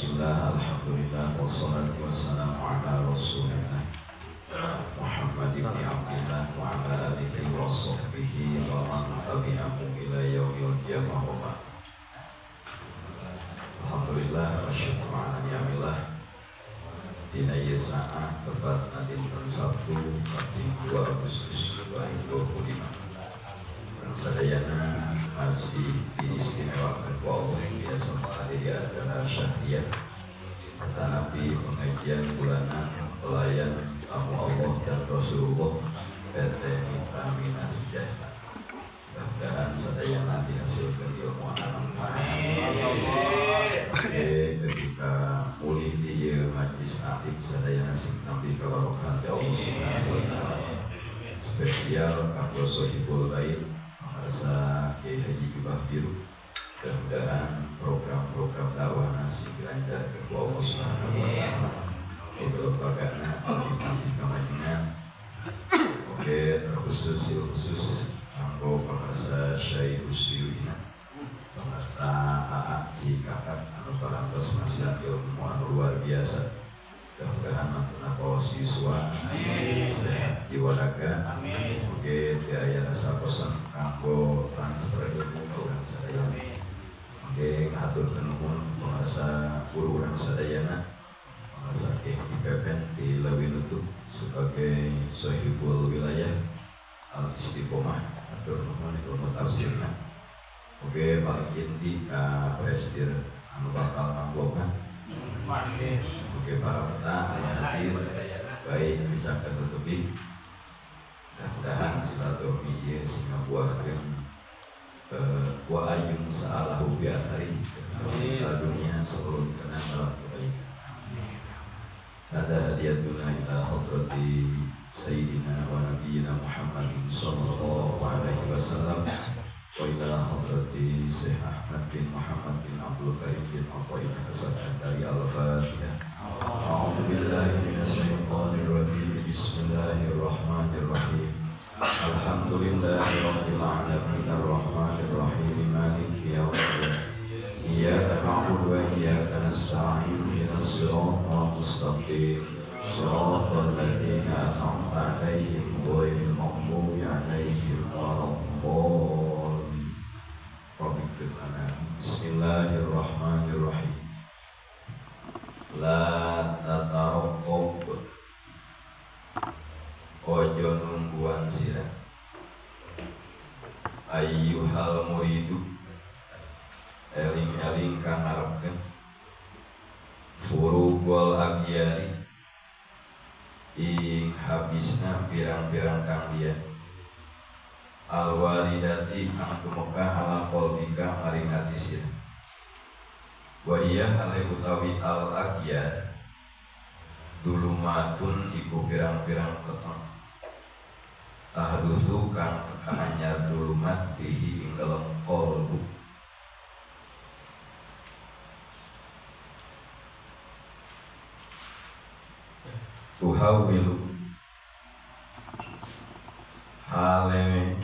Bismillah, alhamdulillah, wassalatu wassalamu ala rasulillah Muhammad ibn Abdillah wa ala alihi wa sahbihi wa man tabi'ahu ila yaumil qiyamah wa ba'd. Alhamdulillah wa syukur ala ni'amillah. Dina ieu saat tepatna dinten Sabtu 2 Agustus 2025. Sadayana masih diistimewakan ku Allah biasa menghadiri acara syahriyah tetapi pengajian bulanan pelayan tamu Allah dan Rasulullah PT Mitra Mina Sejahtera. Mudah-mudahan sadayana dihasilkan ilmu manfaat. Ketika pulih di majlis taklim sadayana sing nampi kabarokahan ti Allah Subhanahu wa taala. Spesial kanggo sohibul bait Rasa Kiai Haji Jubah Biru. Mudah-mudahan program-program dakwah nasi dilancarkan ku Allah Subhanahu wa taala. Oke, kamajengan. Oke, terkhusus khusus kanggo pemirsa Syekh Usyuina. Pemirsa AA Cikakak anu parantos masih ilmu anu luar biasa. Mudah-mudahan mantuna paos yuswa, sehat jiwa raga. Oke, teu aya rasa bosen kanggo transfer ilmu ka urang sadayana. Oke, ngahaturkeun nuhun pemirsa guru urang sadayana. Pemirsa Kiai Haji Pepen di Leuwi Nutup sebagai sohibul wilayah al istiqomah, atur nuhun ilmu tafsirna. Oke, paling inti ka presdir anu bakal manglokan. Oke, para peta hadir baik bisa ketutupi. Mudah-mudahan silaturahmi ieu sing ngabuahkeun wa ayyun sa'alahu bi athari dunia sebelum dikenal dalam kebaikan. Ada hadiatuna ila hadrati Sayyidina wa Nabiyyina Muhammadin sallallahu alaihi wasallam wa ila hadrati Syekh Ahmad bin Muhammad bin Abdul Karim bin Athaillah As-Sakandari. Al-Fatihah. A'udzu billahi minasyaitonir rajim. Bismillahirrahmanirrahim. Alhamdulillahi rabbil alamin arrahmanir rahim maliki yaumiddin. Iyyaka na'budu wa iyyaka nasta'in ihdinas siratal mustaqim siratal ladzina an'amta 'alaihim ghairil maghdubi 'alaihim waladdallin. Rabbighfir lana. Bismillahirrahmanirrahim. La tataraqqab, ojo nungguan sira ayyuhal muridu, eling-eling kang ngarepkeun furugol agyari ing habisna pirang-pirang kang dia alwalidati kang tumeka ala qalbika maring ati sira wa iya hale utawi al agyar dulumatun iku pirang-pirang peteng tahdutsu kang teka anyar dulumat bihi ing dalem qalbu. Tuhawilu hale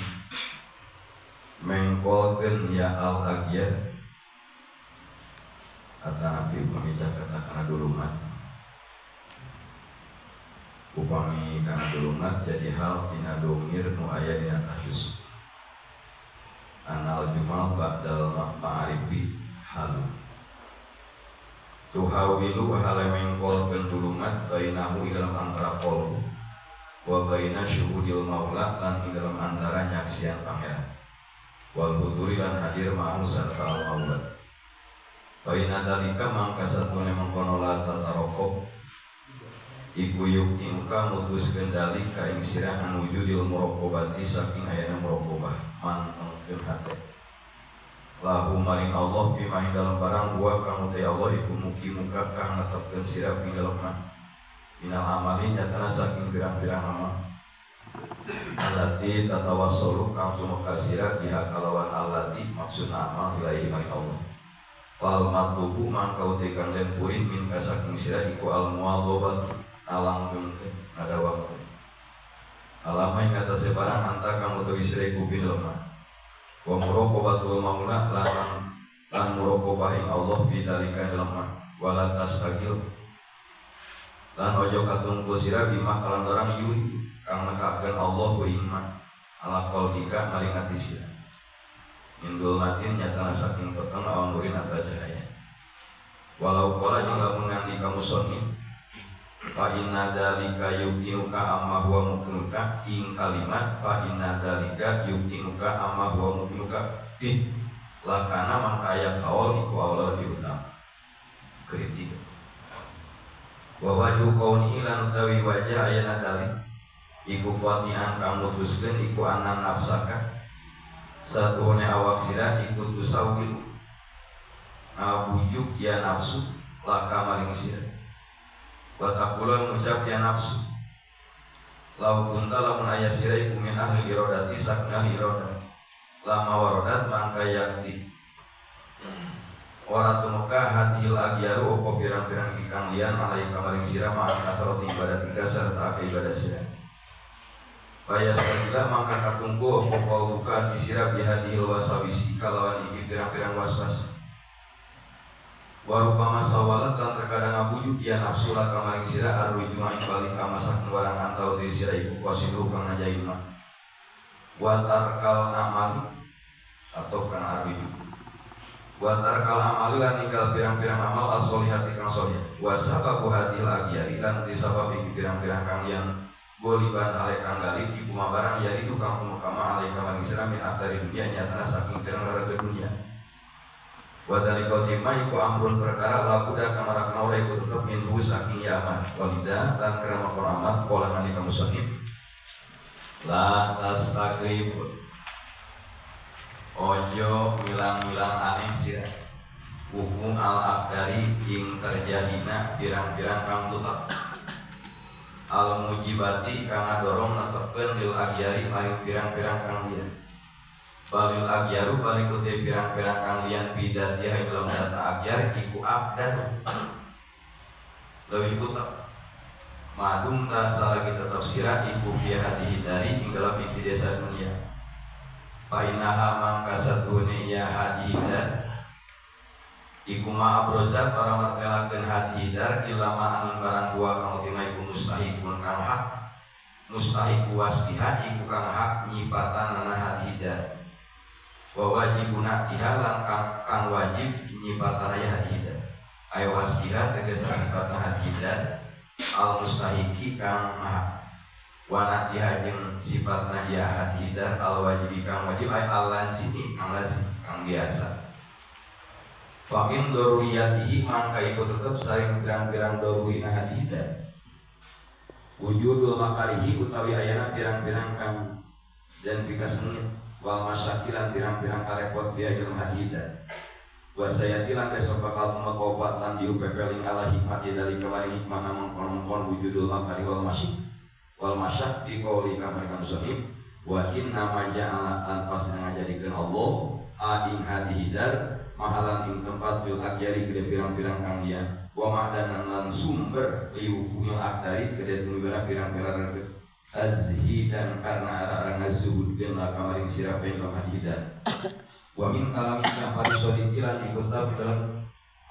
mengkolkeun ya al agyar atanapi upami caketa kana dulumat, upami kana dulumat jadi hal tina domir nu aya dina tahdus anal jumal ba'dal ma'arifi halu. Tuhawilu hale mengkolkeun dulumat bainahu ing dalam antara qalbu wa baina syuhudil maula lan ing dalam antara nyaksian pangeran wal huduri lan hadir ma'ahu sarta al maula. Baina dalika mangka satune mengkono la tataraqab iku yukniuka mutuskeun dalik ka ing sira an wujudil muraqabati saking ayana muraqabah mantengkeun hate lahu maring Allah bima ing dalem barang buah kang utai Allah iku mugi muka kang netepkeun sira ing dalem minal amali nyatana saking pirang-pirang amal allati tatawassalu kang tumeka sira biha kalawan allati maksudna amal ilahi maring Allah. Wal matlubu mangka utai kang den purih min saking sira iku al muwadhabat alanggengkeun ngadawamkeun alama ing atase barang anta kang utawi sira iku bin lemah wa muraqabatul maula lan muraqabah ing Allah bidzalika lemah Wala tastagil lan ojo katungkul sira bima kalan barang yuri kang nekakeun Allah ku ing ma ala qalbika maring ati sira mindul matin nyatana saking peteng awan nurin atau cahaya walau qala jeung lamun ngandika musannif fa inna dzalika yubtinuka amma huwa mukminuka ing kalimat fa inna dzalika yubtinuka amma huwa mukminuka fi lakana mangka aya kaul iku awal lebih utama kritik wa wajhu kaunihi lan utawi wajah ayana dalik iku qati'an kang mutuskeun iku anan nafsaka satuhune awak sira iku tusawil ngabujuk ya nafsu laka maring sira wa taqulun ngucap ya nafsu lau kunta lamun aya sira iku min ahli iradati saking ahli iradah lama warodat mangka yakti ora tumeka hadil agyaru opo pirang-pirang ikang lian alaika maring sira ma'an kasrati ibadatika serta ake ibadah sira Faya sabila mangka katungku opo qalbuka ati sira bihadil wasawisi kalawan iki pirang-pirang waswas warupama sawalat lan terkadang ngabujuk ya nafsu laka maring sira arrujua ing balik ka masaking barang antau di sira iku qasidu kang ngajahi ma wa tarkal amali atau kang arrujuk wa tarkal amali lan ninggal pirang-pirang amal as-solihati kang solih wa sababu hadil agyari lan disabab iki pirang-pirang kang yang goliban ale kang galib iku barang yaridu kang kumukama alaika maring sira min atari dunia nyatana saking pirang raraga dunia wa dalika timma iku amrun perkara labuda kang marakna oleh iku tetep minhu saking yaman walida lan karena maqam amat qala nalika musannif la tastagrib ojo wilang-wilang aneh sira hukum al-aqdari ing terjadina pirang-pirang kang tetep al mujibati kang ngadorong netepkeun lil agyari maring pirang-pirang kang liyan balil agyaru balik uti pirang-pirang kang liyan bidatiha ing dalam data agyar iku abdar leuwih tetep madum ta salagi tetep sira iku fi hadihi dari ing dalam iki desa dunia fa innaha mangka satuhune ya hadidar iku ma abrozat para martelakeun hadidar ilama anun barang dua kang utima iku mustahikun kang hak mustahiku wasbiha iku kang hak nyipatanana hadidar wa wajibuna tiha lan kang wajib nyipatana ya hadidar ay wasbiha tegasna sifatna hadidar al mustahiki kang hak wa natiha jeung sifatna ya hadidar al wajibi kang wajib ay al lazimi kang lazim kang biasa fa min daruriyatihi mangka iku tetep saring pirang-pirang darurina hadidar wujudul makarihi utawi ayana pirang-pirang kang dan pikasengit wal masyakilan pirang-pirang karepot biya dalam hadidar wa sayati lan besok bakal tumeka lan diupepeling ala hikmat dari kemarin hikmah mengkon-mengkon wujudul makari wal masyak wal masyak di qouli kamar musannif wa inna ma ja'ala lan pas ngajadikeun Allah a ing hadidar mahalan ing tempat bil agyari gede pirang-pirang kang liyan wa ma'danan lan sumber liwufuil akdari gede tumibana pirang-pirang azhidan karena arah-arah ngazuhudkeun la kamaring sira bae dalam hadidan wa min kalami Ja'far Shadiq lan ikut dalam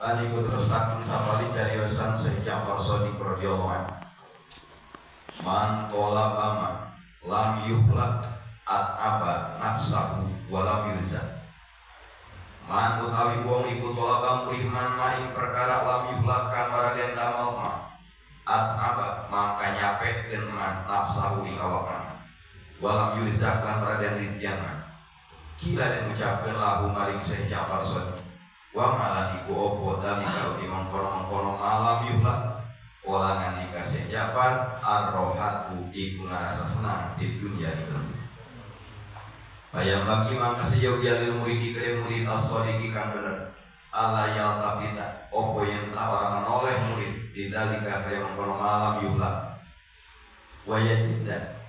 lan ikut saking sapali cariosan Syekh Ja'far Shadiq radhiyallahu anhu man talaba ma lam yuhlak at'aba nafsahu wa lam yuzak man utawi wong iku talaba murih man maing perkara lam yuhlak kang ora den damel ma at'aba mangka nyapekeun man nafsahu ing awakna wa lam yuzak lan ora den rizkian man kila den ucapkeun lahu maring Syekh Ja'far Shadiq wa malan iku opo dalika uti mengkono-mengkono malam yuhlak ola ngandika Syekh Ja'far ar-rohatu iku ngarasa senang di dunia itu. Bayang bagi mangka sejauh lil muridi kere murid as-shadiqi kang bener ala yaltafita opo yen ta ora menoleh murid didalika kere mengkono malam yuhlak wa yajida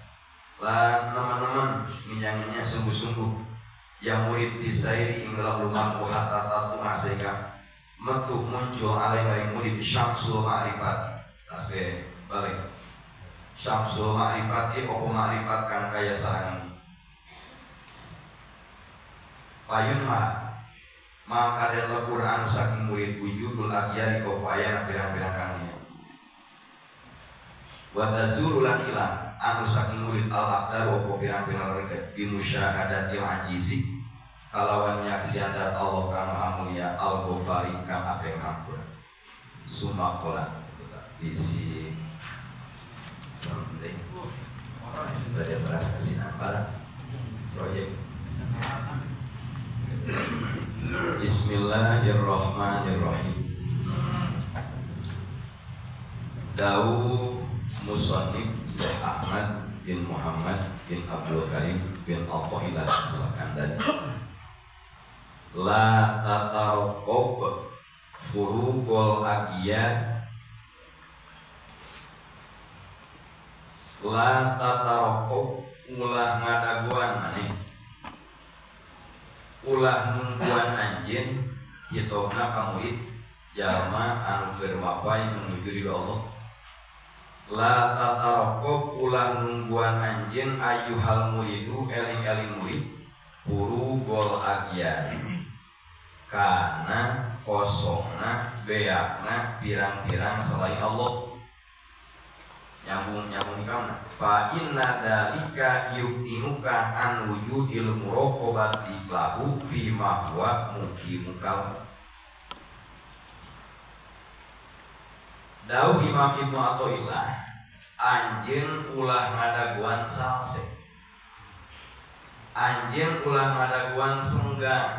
lan teman-teman minyangnya sungguh-sungguh yang murid disairi ing dalam lumaku hatta tatuma sehingga metu muncul alai maring murid syamsul ma'rifat tasbih balik syamsul ma'rifati opo ma'rifat kang kaya sarang payun mah Maka den lebur anu saking murid wujudul agyari opo ayana pirang-pirang kang niat. Wa tazulu lan ilang anu saking murid al aqdar opo pirang-pirang reget bi musyahadatil ajizi kalawan nyaksian dat Allah kang maha mulia al ghafari kang akeh ngampura. Sumakola isi something dari beras kesinambara proyek. Bismillahirrahmanirrahim. Dau Musannif Syekh Ahmad bin Muhammad bin Abdul Karim bin Athaillah Sakandari. La tatarqab furuqul agiyat. La tatarqab ulah ngadaguan maneh, ulah nungguan anjeun hitobna ka murid jalma anu keur mapay menuju ridho Allah. La tatarqab ulah nungguan anjeun ayyuhal muridu eling-eling murid purugol agyar kana kosongna beakna pirang-pirang selain Allah. Nyambung-nyambung hikam fa inna dzalika yuktinuka an wujudil muraqabati lahu fi ma huwa muqimukal. Dawuh Imam Ibnu Athaillah, anjeun ulah ngadaguan salse, anjeun ulah ngadaguan senggang.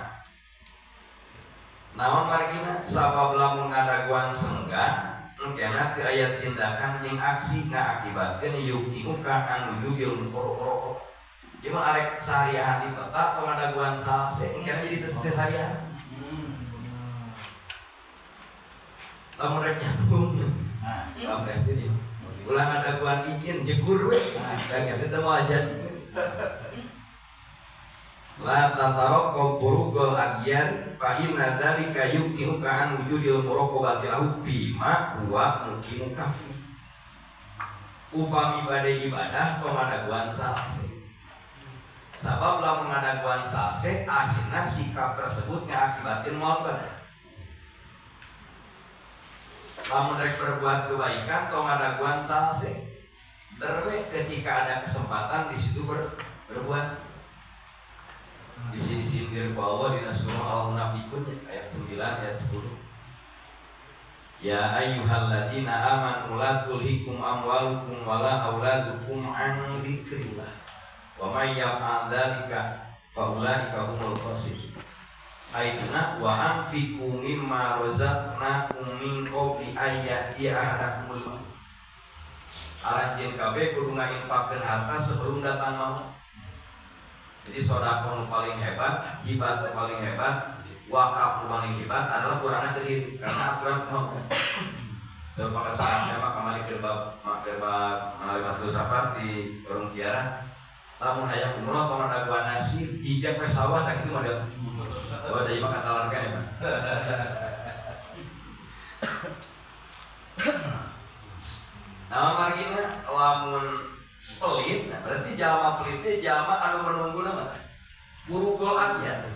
Naon margina? Sabab lamun ngadaguan senggang engkena teu aya tindakan jeung aksi ngaakibatkeun yuktiuka an wujudil muraqabah. Ieu mah arek sariahan di peta ngadaguan salse engkena jadi teu sariahan. Lamun rek nyambung kampres deui ulah ngadaguan izin jegur we dan eta teh moal jadi. La tataraqab purugol agyan fa inna dzalika yuktiuka an wujudil muraqabati lahu bima huwa muqimu kafi. Upami bade ibadah pangadaguan salse. Sabab lamun ngadaguan salse akhirna sikap tersebut ngaakibatkeun moal ibadah. Lamun rek berbuat kebaikan tong ngadaguan salse. Berwe ketika ada kesempatan di situ berbuat. Di sini sindir ku Allah dina surah Al-Munafiqun ayat 9 ayat 10. Ya ayyuhalladzina amanu la tulhikum amwalukum wala auladukum an dzikrillah wa may yaf'al dzalika fa ulaika humul khasirun. Aituna wa anfiqu mimma razaqnakum min qabli ayyati ahadakumul maut. Aranjeun kabeh kudu ngainfakkeun harta sebelum datang maut. Jadi sedekah nu paling hebat, hibah nu paling hebat, wakaf nu paling hebat adalah kurangna keur hidup karena aturan maut. Sebab pada saatnya mah kamari keur bab Lailatul Safar di Warung Tiara, lamun hayang umroh tong ngadaguan nasi, hijab we sawah tak kitu model. Oh, jadi mah katalarkan ya, Pak. Nah, margina lamun pelit, nah berarti jalma pelit teh jalma anu menunggu nama purugol agyan.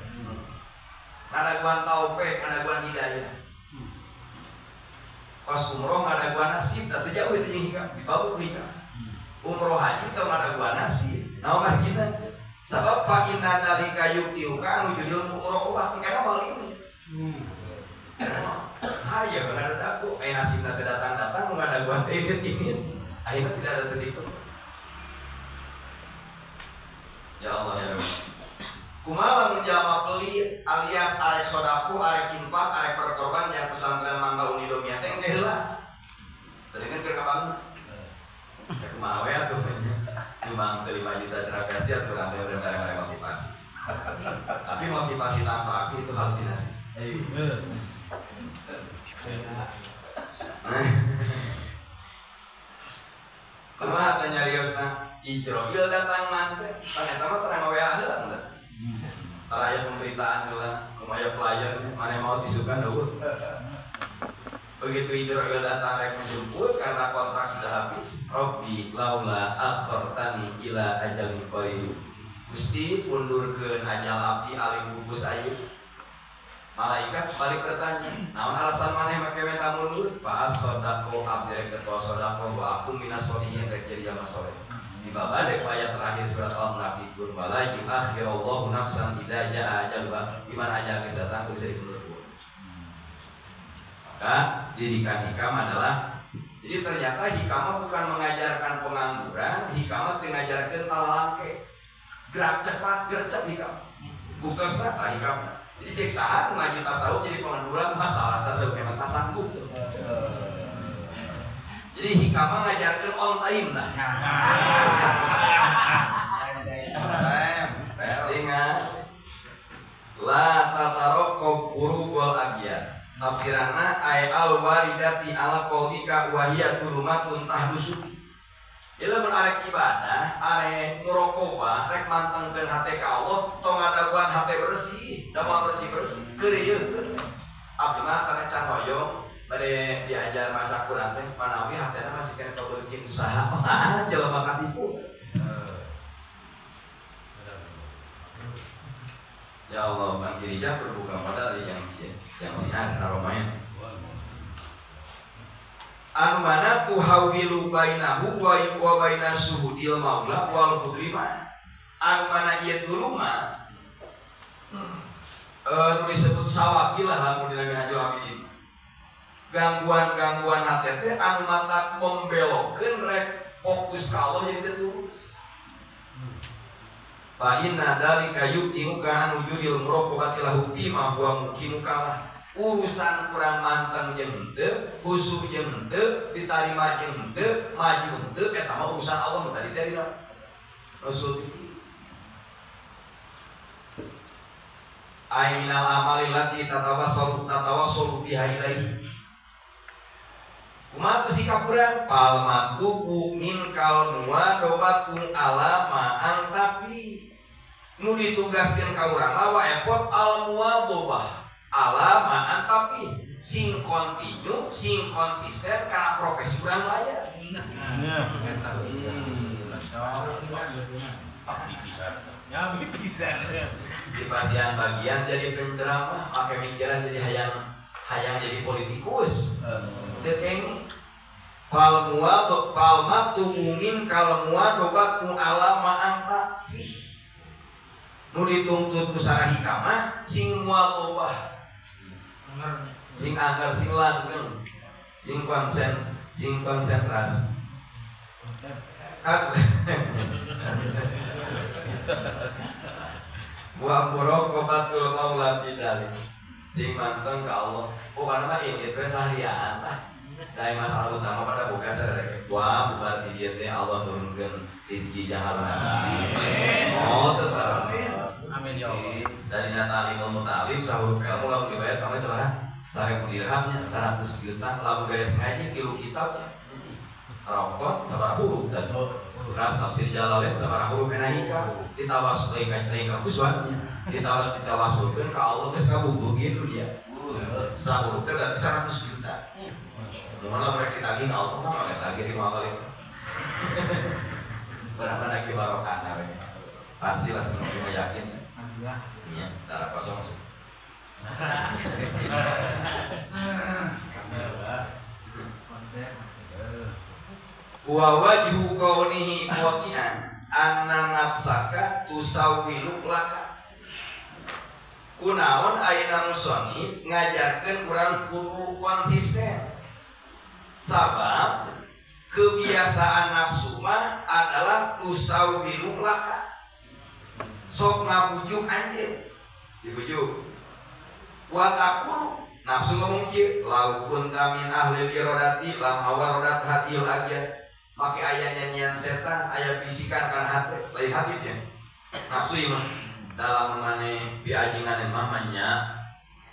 Ngadaguan taufik, ngadaguan hidayah. Kos umroh ngadaguan nasib, teu jauh itu jeung hikam, dibau ku hikam. Umroh haji teh ngadaguan nasib. Nah, margina sabab fa inna dzalika yuktiuka anu judul muraqabah karena mal ini. Hayo ngada aku, nasibna teu datang-datang ngadaguan teh ini. Akhirnya tidak ada titik temu. Ya Allah ya Rabbi. Kumaha lamun jalma pelit alias arek sodaku, arek infak, arek berkorban yang pesantren Mangga Unidomia teh engke heula. Sedengkeun keur kabangun. Ya kumaha we atuh nya. 5 juta cerah pasti atuh urang teh udah motivasi. Tapi motivasi tanpa aksi itu halusinasi. Kumaha tanya riosna? Ijroil datang mante, pan eta mah terang WA heula teh. Tara aya pemberitaan heula, kumaha aya playernya, mane mau disukan eueuh. Begitu Ijroil datang rek menjemput karena kontrak sudah habis, Rabbi laula akhartani ila ajalin qarib. Gusti undurkeun ajal abdi alim bungkus ayeuna. Malaikat balik bertanya, naon alasan maneh make menta mundur? Fa as-sadaqo abdi rek ketua sedekah wa aku minas sholihin rek jadi jalma soleh. Dibabadek ayat terakhir surat Al-Munafiqun wala yu'akhirullahu nafsan idza jaa ajaluha. Di mana ajal geus datang bisa diundur. Maka didikan hikam adalah, jadi ternyata hikam bukan mengajarkan pengangguran, hikam mengajarkan talalangke. Gerak cepat, gercep hikam. Buktosna tah hikam. Jadi cek saha ngaji tasawuf jadi pengangguran masalah tasawuf memang tak sanggup. Jadi hikam ngajarkan on time lah. Ingat la tataraqab urugul agyar. Tafsiranna ay al waridati ala qalbika wa hiya tulumatun tahdusu. Jadi lamun arek ibadah, arek muraqabah, rek mantengkeun hate ka Allah, tong ngadaguan hate bersih, da moal bersih-bersih, keureuyeun. Abdi mah sanes can hoyong bade diajar maca Quran teh manawi hatena masih keneh kabeuleukkeun usaha, jelema katipu. Ya Allah, Bang Kirija berbuka modal di yang sian karomayan. Anu mana tuhawilu bainahu wa baina suhudil maula wal mudrima. Anu mana ieu tuluma nu disebut sawakilah lamun dina Minhajul Abidin. Gangguan-gangguan hate teh anu mata membelokkeun rek fokus ka Allah jadi teu tulus. Fa inna dzalika yu'tiuka an wujudil muraqabati lahu bima huwa muqimuka. Urusan kurang manteng jeung teu, khusyuk jeung teu, ditarima jeung teu, maju teu, eta mah urusan Allah nu tadi teh dina Rasul. Ai minal amali lati tatawassalu biha ilaihi. Kumaha teu sikap urang? Fal matlubu minkal muwadobatu ala ma antafi. Nu ditugaskeun ka urang mah wa epot al muwadobah ala ma antafi, sing kontinu, sing konsisten kana profesi urang layak. Nah, eta. Abdi pisan. Di pasian bagian jadi penceramah, make mikiran jadi hayang jadi politikus. Teu kenging. Fal muwadobah fal matlubu minkal muwadobatu ala ma antafi. Nu dituntut ku sarah hikamah sing muwadobah. Sing angker, sing langgeng, sing konsen, sing konsentrasi. Kak wa muraqabatul maula bidalik. Sing manteng ka Allah. Pokokna mah ini teh sahriaan tah. Dari masalah utama pada buka sareng wah bubar di dieu teh Allah nurunkeun rezeki jangan lunas. Oh, tetep. Amin ya Allah. Dari ta'limul muta'alim sahur ilmu lamun dibayar kamu sabaraha? 1000 dirhamnya, 100 juta, lamun beres ngaji 3 kitabnya. Rokot sabaraha huruf dan ras tafsir Jalalain sabaraha huruf ena hikam ditawasul teuing ka khuswatnya ditawasulkeun ka Allah geus kabubuh gitu dia. Sahuruf teh berarti 100 juta. Mun lamun rek ditagih ka Allah mah rek tagih 5 kali. Berapa lagi barokah we. Pastilah semua yakin. Iya, darah kosong sih. Wa wajhu kaunihi waqi'an anna nafsaka tusawwilu laka. Kunaon ayeuna musonib ngajarkeun urang kudu konsisten. Sabab kebiasaan nafsu mah adalah tusawwilu laka. Sok ngabujuk anjeun, dibujuk. Wa taqulu nafsu ngomong kieu, lau kunta min ahli iradati lam awaradat hadil aja. Make aya nyanyian setan, aya bisikan kana hate, lain hatibnya. Nafsu ieu mah dalam mane piajingan mamanya,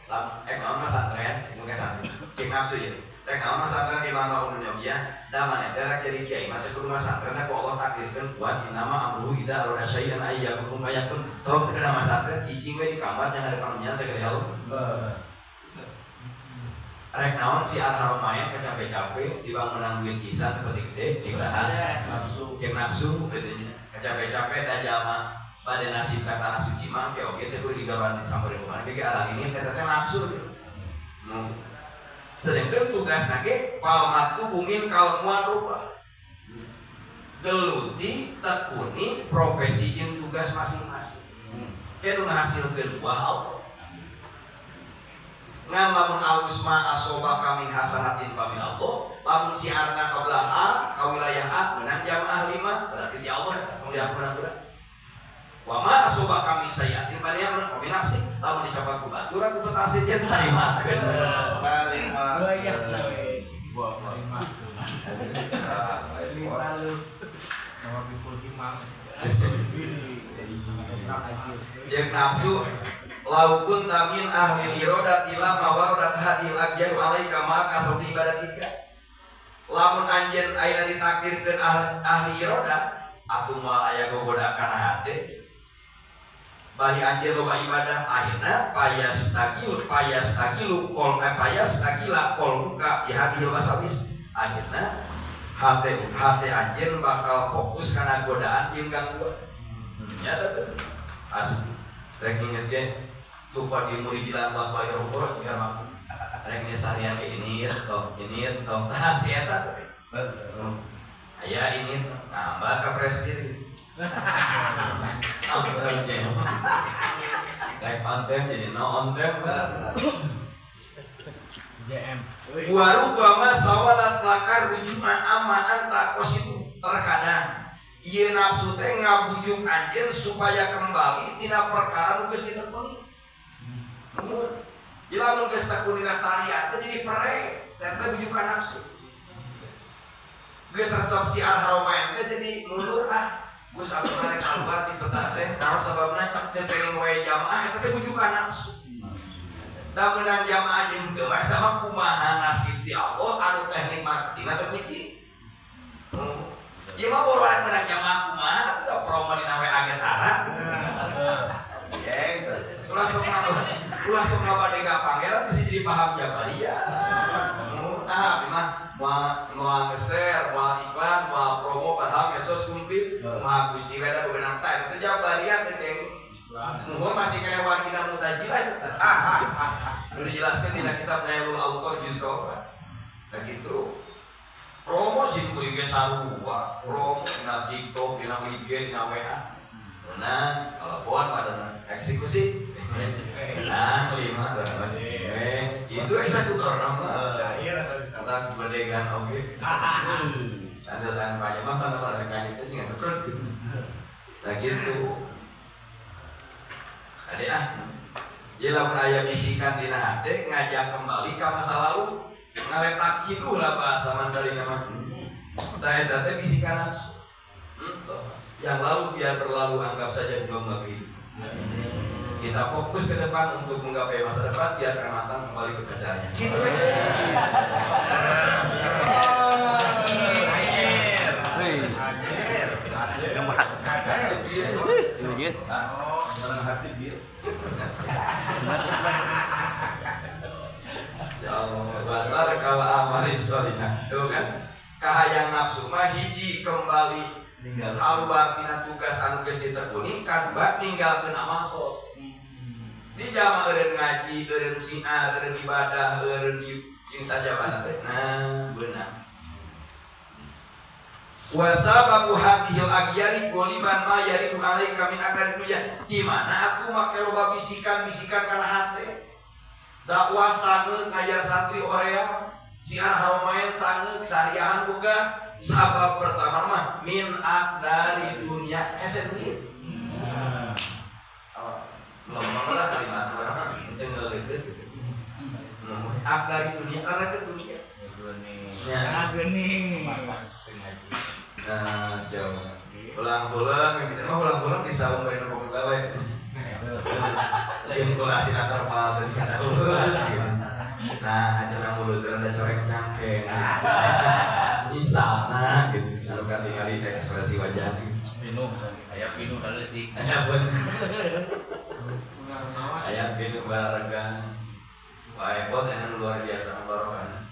lam mama santren, itu ke santren. Cek nafsu ieu. Rek naon masantren di mana umumnya dia, da maneh teh rek jadi kiai mah teh kudu masantren ku Allah takdirkeun kuat inama amruhu idza arada syai'an ay yakun fayakun. Tong teu kana masantren cicing we di kamar jangan ada pamunyan sagede helm. Rek naon si Al-Haramain kecape-cape dibangunan duit pisan teu penting gede cek saha nafsu cek nafsu kitu nya kecape-cape da jalma Pada nasib ka tanah suci mah ke oge teh kudu digaroan disamperin kumaha ge ala ini eta teh nafsu gitu. Sedangkan tugasna ge palmatu bungin kalmuan rupa. Geluti tekuni profesi jeung tugas masing-masing. Ke nu ngahasilkeun buah Allah. Ngan lamun alus ma asoba kamin hasanatin famin Allah, lamun siarna ka belah A, ka wilayah A menang jamaah 5, berarti di Allah tong diampun-ampun. Wa ma asoba kami sayatin pada yang famin nafsi, lamun dicopat ku batur ku petasin jeung tarimakeun. Lima. Jeung nafsu laukun tamin ahli irodat ila mawarodat hadil agyaru alaika ma kasrati ibadatika. Lamun anjeun ayeuna ditakdirkeun ahli irodat atuh moal aya gogoda kana hate. Bari anjeun loba ibadah akhirna payastagilu qol payastagila qol buka bi hadil wasawis. Akhirna hate anjeun bakal fokus kana godaan jeung gangguan. Ya asli. Rek inget ge tuh di muridilan buat bayar ukur biar mampu. Rek ini seharian ke ini toh nah si eta teh. Aya ini nambah ka presdir. Rek on time jadi no on time. JM. Warubama sawalat lakar rujuma ama anta kositu. Terkadang ieu nafsu teh ngabujuk anjeun supaya kembali tina perkara nu geus ditekuni. Lamun geus tekunina saharian teh jadi pere, teh bujukan nafsu. Geus resep si al-haramain teh jadi mundur ah. Geus abdi rek keluar ti petah teh, naon sababna teu pengen wae jamaah eta teh bujukan nafsu. Da meunang jamaah jeung teu eta mah kumaha nasib ti Allah anu teknik marketingna terpuji. Ieu mah bola rek meunang jamaah kumaha atuh promo dina WA ge tara. Ulah sok ngabadega pangeran bisa jadi paham Jabariyah. Ah, abdi mah moal nge-share, moal iklan, moal promo padahal medsos kumplit, moal Gusti we da beunang tah eta Jabariyah teh teh. Nuhun masih keneh wargina Mu'tazilah eta. Nu dijelaskeun dina kitab Nailul Autor juz 4. Tah kitu. Promo sih kuring ge sarua, promo dina TikTok, dina IG, dina WA. Nah, telepon pada eksekusi. Nah, 5 itu eksekutor nama. Kata godegan oke. Tanda tangan Pak Imam, tanda tangan rekan itu dengan betul. Nah gitu. Ade ah. Jadi lamun aya bisikan dina hate ngajak kembali ka masa lalu, ngaletak ciduh lah bahasa Mandalina mah. Tah eta teh bisikan nafsu. Yang lalu biar berlalu, anggap saja belum lagi. Kita fokus ke depan untuk menggapai masa depan, biar mantan kembali ke pacarnya. Gitu. Ya Allah, batar kala amali sholihah. Tuh kan? Kahayang nafsu mah hiji kembali keluar tina tugas anu geus ditekuni kadua ninggalkeun amal soleh. Di jama eureun ngaji, eureun siar, eureun ibadah, eureun jeung sajabana teh. Nah, beunang. Wa sababu hadhil agyari goliban ma yaridu alaika min akari dunya. Di mana aku make loba bisikan-bisikan kana hate. Dakwah sangeuk ngajar santri orea, siar haramain sangeuk sariahan boga. Sabab pertama mah min dari dunia hese duit. Belum lah kalimat orang itu ngeleukeun gitu. Dari dunia karena ke dunia. Ya geuning. Nah, jauh. Ulang-ulang gitu mah ulang-ulang di saung bari nu lele. Lain ulah dina terpal teh kada ulah. Nah, acara mulut rada soreng cangkeng. Misalna gitu, anu katingali ekspresi wajah. Minum, aya minum leutik. Aya pun. Aya minum bareng. Wah, epot anu luar biasa barokah.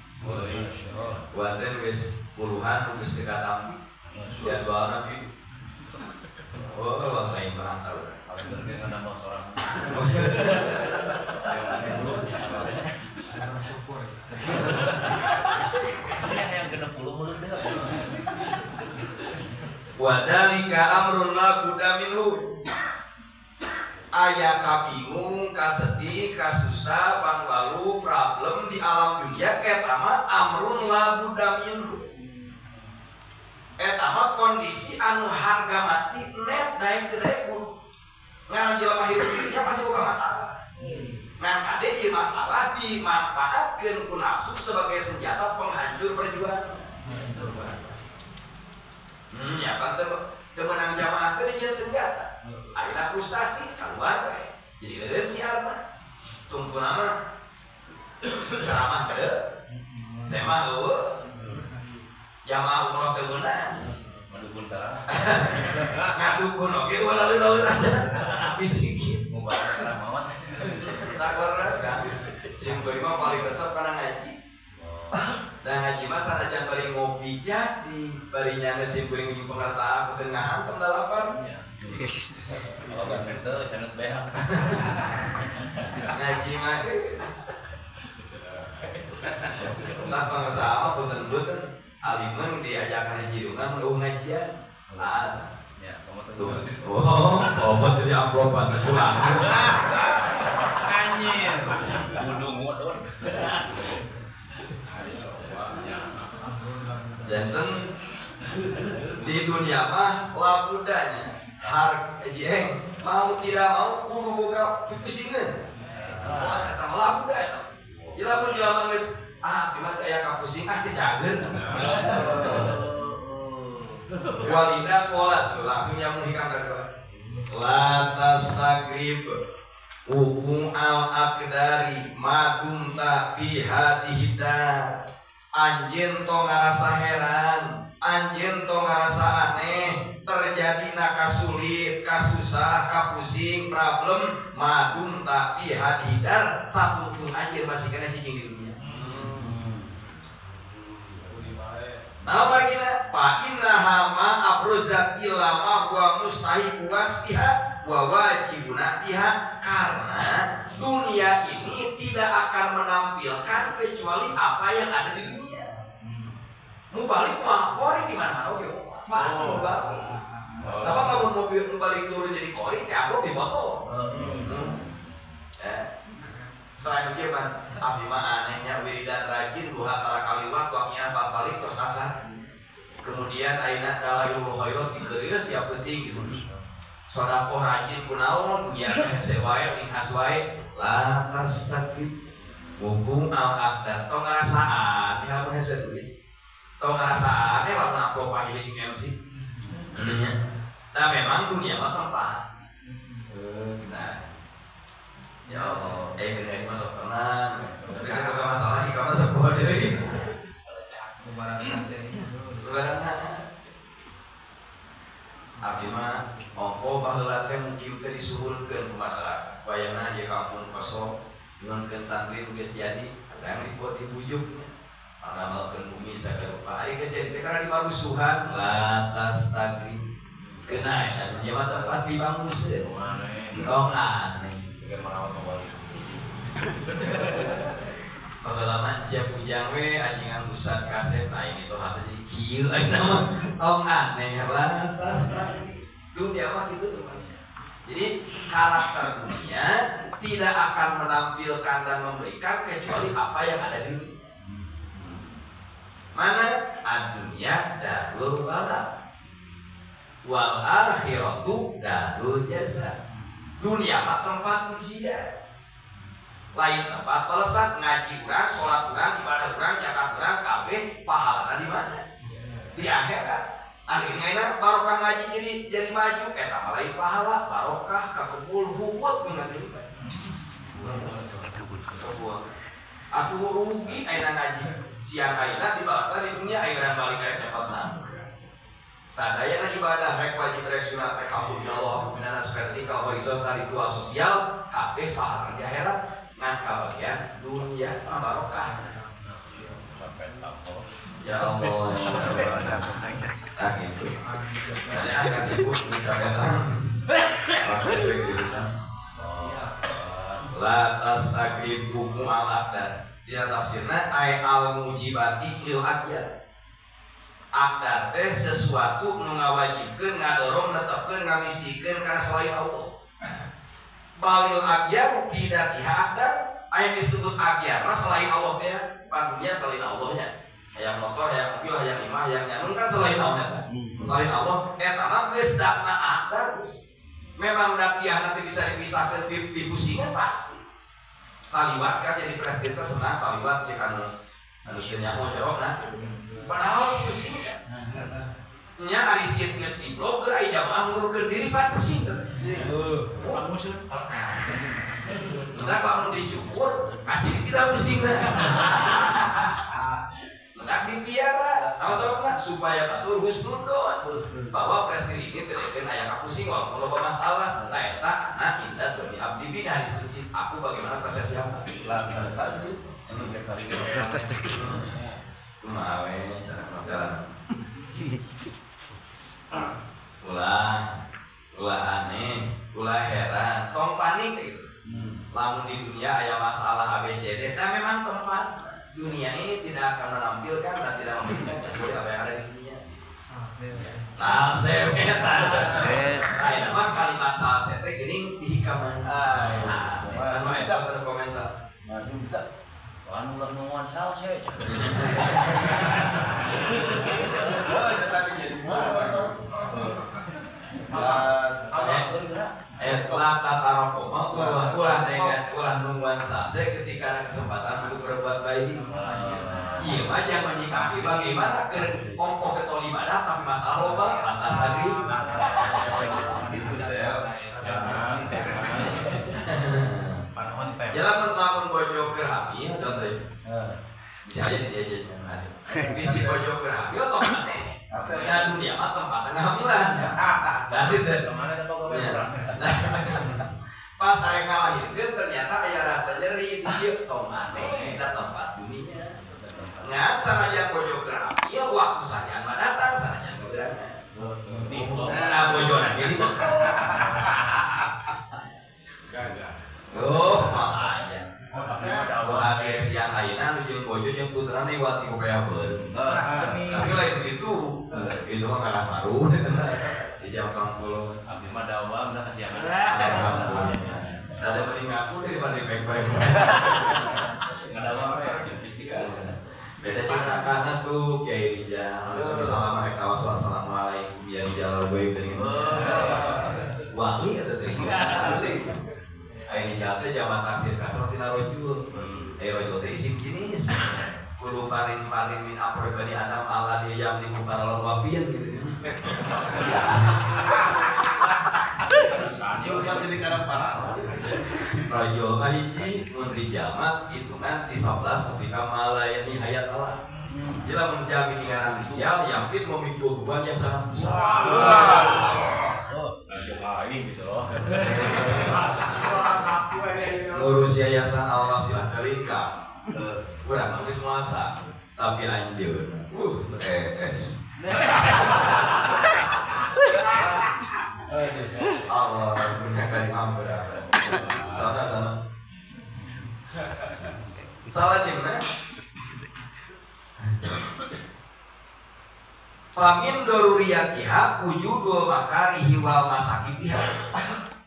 Buatin geus puluhan geus teu katampi. Jadwalna kieu. Oh, lain bahasa urang. Kalau ge nambah seorang. Syukur. Yang 60 mulut deh. Wadalika amrun la budda minhu. Aya kabingung, kasedih, kasusah, panglalu, problem di alam dunia eta mah amrun la budda minhu. Eta mah kondisi anu harga mati net daek teu daek kudu. Ngaran jelema hirup di dunia pasti boga masalah. Ngan kade ieu masalah dimanfaatkeun ku nafsu sebagai senjata penghancur perjuangan. Ya kan teu meunang jamaah teh dijieun senjata. Ayeuna frustasi keluar we. Jadi leureun siarna. Tungtuna mah ceramah teu. Semah eueuh. Jamaah umroh teu meunang. Ngadukun karamah. Ngadukun oge ulah leureun aja. Habis sedikit. Mubarak karamah mah. Tak leres kan. Sim kuring mah paling resep kana ngaji. Dan ngaji mah sanajan bari ngopi jadi bari nyana sim kuring jeung pangarsa aku teu ngahantem da lapar. Kalau bahasa itu canut beak. Ngaji mah entah pangarsa apa punten-punten alimun diajakan hijirungan eueuh ngajian. Ah. Ya, kamu tuh. Oh, obat jadi amplopan pulang. Anjir. Kudu ngudun. Janten di dunia mah labudanya harga jeng mau tidak mau kudu boga pipisingeun. Wah, eta mah labuda eta. Ieu lamun jelema geus ah di mah aya kapusing ah teu cager. Walida qolat langsung nyambung hikam kedua. La tastagrib hukum al aqdari madumta fi hadhihi dar. Anjeun tong ngarasa heran, anjeun tong ngarasa aneh, terjadi nakasulit, kasusah, kapusing, problem, madum tapi hadidar, satungtung anjeun masih kena cicing di dunia. Nah, margina, fa innaha ma abruzat illa ma huwa mustahiqu wasfiha wa wajibuna biha, karena dunia ini tidak akan menampilkan kecuali apa yang ada di dunia. Mubalik moal kori di mana-mana oge, pasti mubalik. Sabab lamun mubalik turun jadi kori, teh amplop dipoto. Selain itu pan, abdi mah anehnya wiridan rajin duha tara kaliwat waqiah balik tos asar. Kemudian ayeuna dalailul khairat dikeureuh tiap penting gitu. Sodakoh rajin kunaon dunia hese wae minghas wae la tastagrib hukum al aqdar tong ngarasa aneh lamun hese duit. Tong ngarasa aneh lamun amplop pahile jeung MC. Nya. Nah memang dunia mah tempat. Nah. Ya Allah, ngaji masuk tenang. Tapi kan bukan masalah, hikam masuk buah deui. Lebaran. Abdi mah ongko baheula teh mungkin teh disuhunkeun ku masyarakat. Wayahna ieu kampung kosong, nyuhunkeun santri nu geus jadi, ada yang dibuat dibujuk. Pangamalkeun bumi sagarupa. Ari geus jadi teh kana dimarusuhan, la tastagri. Kena eta dunia mah tempat dibanguseun. Tong aneh. Merawat kembali. Pengalaman siap ujang we anjingan pusat kaset nah ini tuh hati jadi kieu ayeuna mah tong aneh lah tas dunia mah gitu tuh. Jadi karakter dunia tidak akan menampilkan dan memberikan kecuali apa yang ada di dunia. Mana ad-dunya darul bala wal akhiratu darul jaza. Dunia mah tempat ujian, lain tempat balasan. Ngaji urang, sholat urang, ibadah urang, zakat urang, kabeh pahalana di mana? Di akhirat. Ari ini ayeuna barokah ngaji jadi maju, eta mah lain pahala, barokah kakepul hukut mun jadi maju. Atuh rugi ayeuna ngaji. Siang ayeuna dibalasan di dunia, ayeuna balik rek dapat naon. Sadayana ibadah rek wajib rek sunat rek hablum minallah hablum minanas vertikal horizontal ritual sosial kabeh pahala di akhirat ngan kabagian dunia barokah. Ya Allah. Nah gitu. Saya akan ibu la tastagribu al aqdar. Dina tafsirna ay al mujibati lil aqdar. Aqdar teh sesuatu nu ngawajibkeun, ngadorong, netepkeun, ngamistikeun kana selain Allah. Balil aqdar fi datiha aqdar, aya disebut aqdar mah selain Allah teh, pan dunia selain Allahnya. Hayang motor, hayang mobil, hayang imah, hayang nyanung kan selain Allah eta. Selain Allah eta mah geus dakna aqdar geus. Memang dakiah nanti bisa dipisahkan di pusingan pasti. Saliwat kan jadi presiden teh senang saliwat cek anu anu teu nyaho jerona. Padahal pusing kan. Nya ari sieun geus diblok keur aya jamaah ngurkeun diri pan pusing teh. Heuh. Nah, lamun dicukur kaciri bisa pusing. Nah, dipiara, nah, sebabna supaya batur husnudon bahwa presiden ini tidak aya kapusing walaupun loba masalah. Nah, eta ana indah doni abdi bina disebut aku bagaimana persepsi apa? Lantas tadi kumaha we cara jalan. Ulah, ulah aneh, ulah heran, tong panik gitu. Lamun di dunia aya masalah ABCD, nah memang tempat dunia ini tidak akan menampilkan dan tidak memberikan kecuali apa yang ada di dunia. Salse eta. Aya mah kalimat salse teh geuning dihikaman. Anu eta teu komen salse. Maju teh. Anu ulah nungguan salse. Oh, eta tadi jadi. La tatarokoma ulah dengan ulah nungguan salse ketika ada kesempatan untuk berbuat baik. Iya mah jangan menyikapi bagaimana ke ongkoh getol ibadah tapi masalah loba lantas tadi. Ya lamun lamun bojo keur hamil contohnya. Bisa aja dia aja. Bisi bojo keur hamil tong aneh. Nah dunia mah tempat ngahamilan. Dan itu pas saya ngalahirkeun ternyata aya rasa nyeri di dieu tong aneh da tempat dunia. Ngan sanajan bojo keur hamil waktu sanean mah datang sanajan gegerangan. Nah bojona jadi bekel. Gagah. Oh, makanya. Doa siang ayeuna nu jeung bojo jeung putrana iwat ti kopeabeun. Tapi lain begitu. Itu mah kalah maru. Di jam kampung. Abdi mah dawam da kasiangan. Ada mending ngaku daripada dipek-pek. Ngadawam we Beda jeung rakana tuh Kiai Rijal. Harus salam rek tawas wassalamualaikum ya Rijal goib geuning. Wali eta teh. Ai Rijal teh jaman taksir kasar tina rojul. Ai rojul teh isim jenis. Kudu farin-farin min aproi bani Adam ala dia yang di paralon wapien gitu. Bukan jadi karena paralon. Rojul mah hiji mun rijal mah hitungan ti 11 nepi ka malayani hayat Allah. Jadi lamun jami ngaran rijal yakin memikul beban yang sangat besar. Lain gitu loh. Ngurus yayasan Al Wasilah Kalingka. Kurang geus masa tapi anjeun. Es. Allah punya kalimah berapa? Salah salah. Salah jeung Famin doruriyatiha wujudul makarihi wal masakibiha.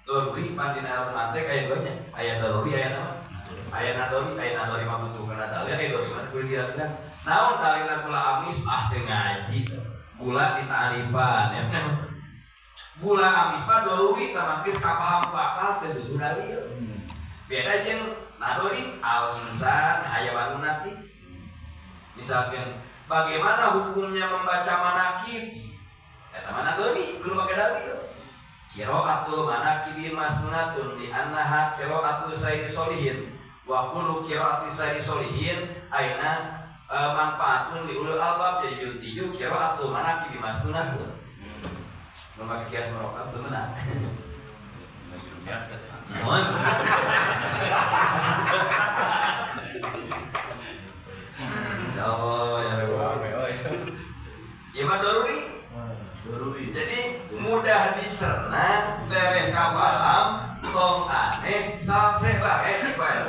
Doruri pandina mate kaya duanya. Aya doruri aya naon? Aya nadori, aya nadori mah butuh kana dalil, aya doruri mah kudu dilakukan. Naon dalilna kula amis ah teu ngaji. Gula ditaarifan ya. Gula amis mah doruri tah geus kapaham bakal teu butuh dalil. Beda jeung nadori al insan hayawanun nati. Misalkan bagaimana hukumnya membaca manakib? Eta mah nadori kudu make dalil. Qiraatul manakibi masnunatun li annaha qiraatu sayyidi solihin wa kullu qiraati sayyidi solihin aina manfaatun li ulul albab. Jadi yuntiju qiraatul manakibi masnunatun. Nu make kias merokap teu meunang. Mohon. Ya Allah ya Rabbi. Ieu mah doruri. Jadi mudah dicerna, tereh kabalam, tong aneh, salse bae cik bae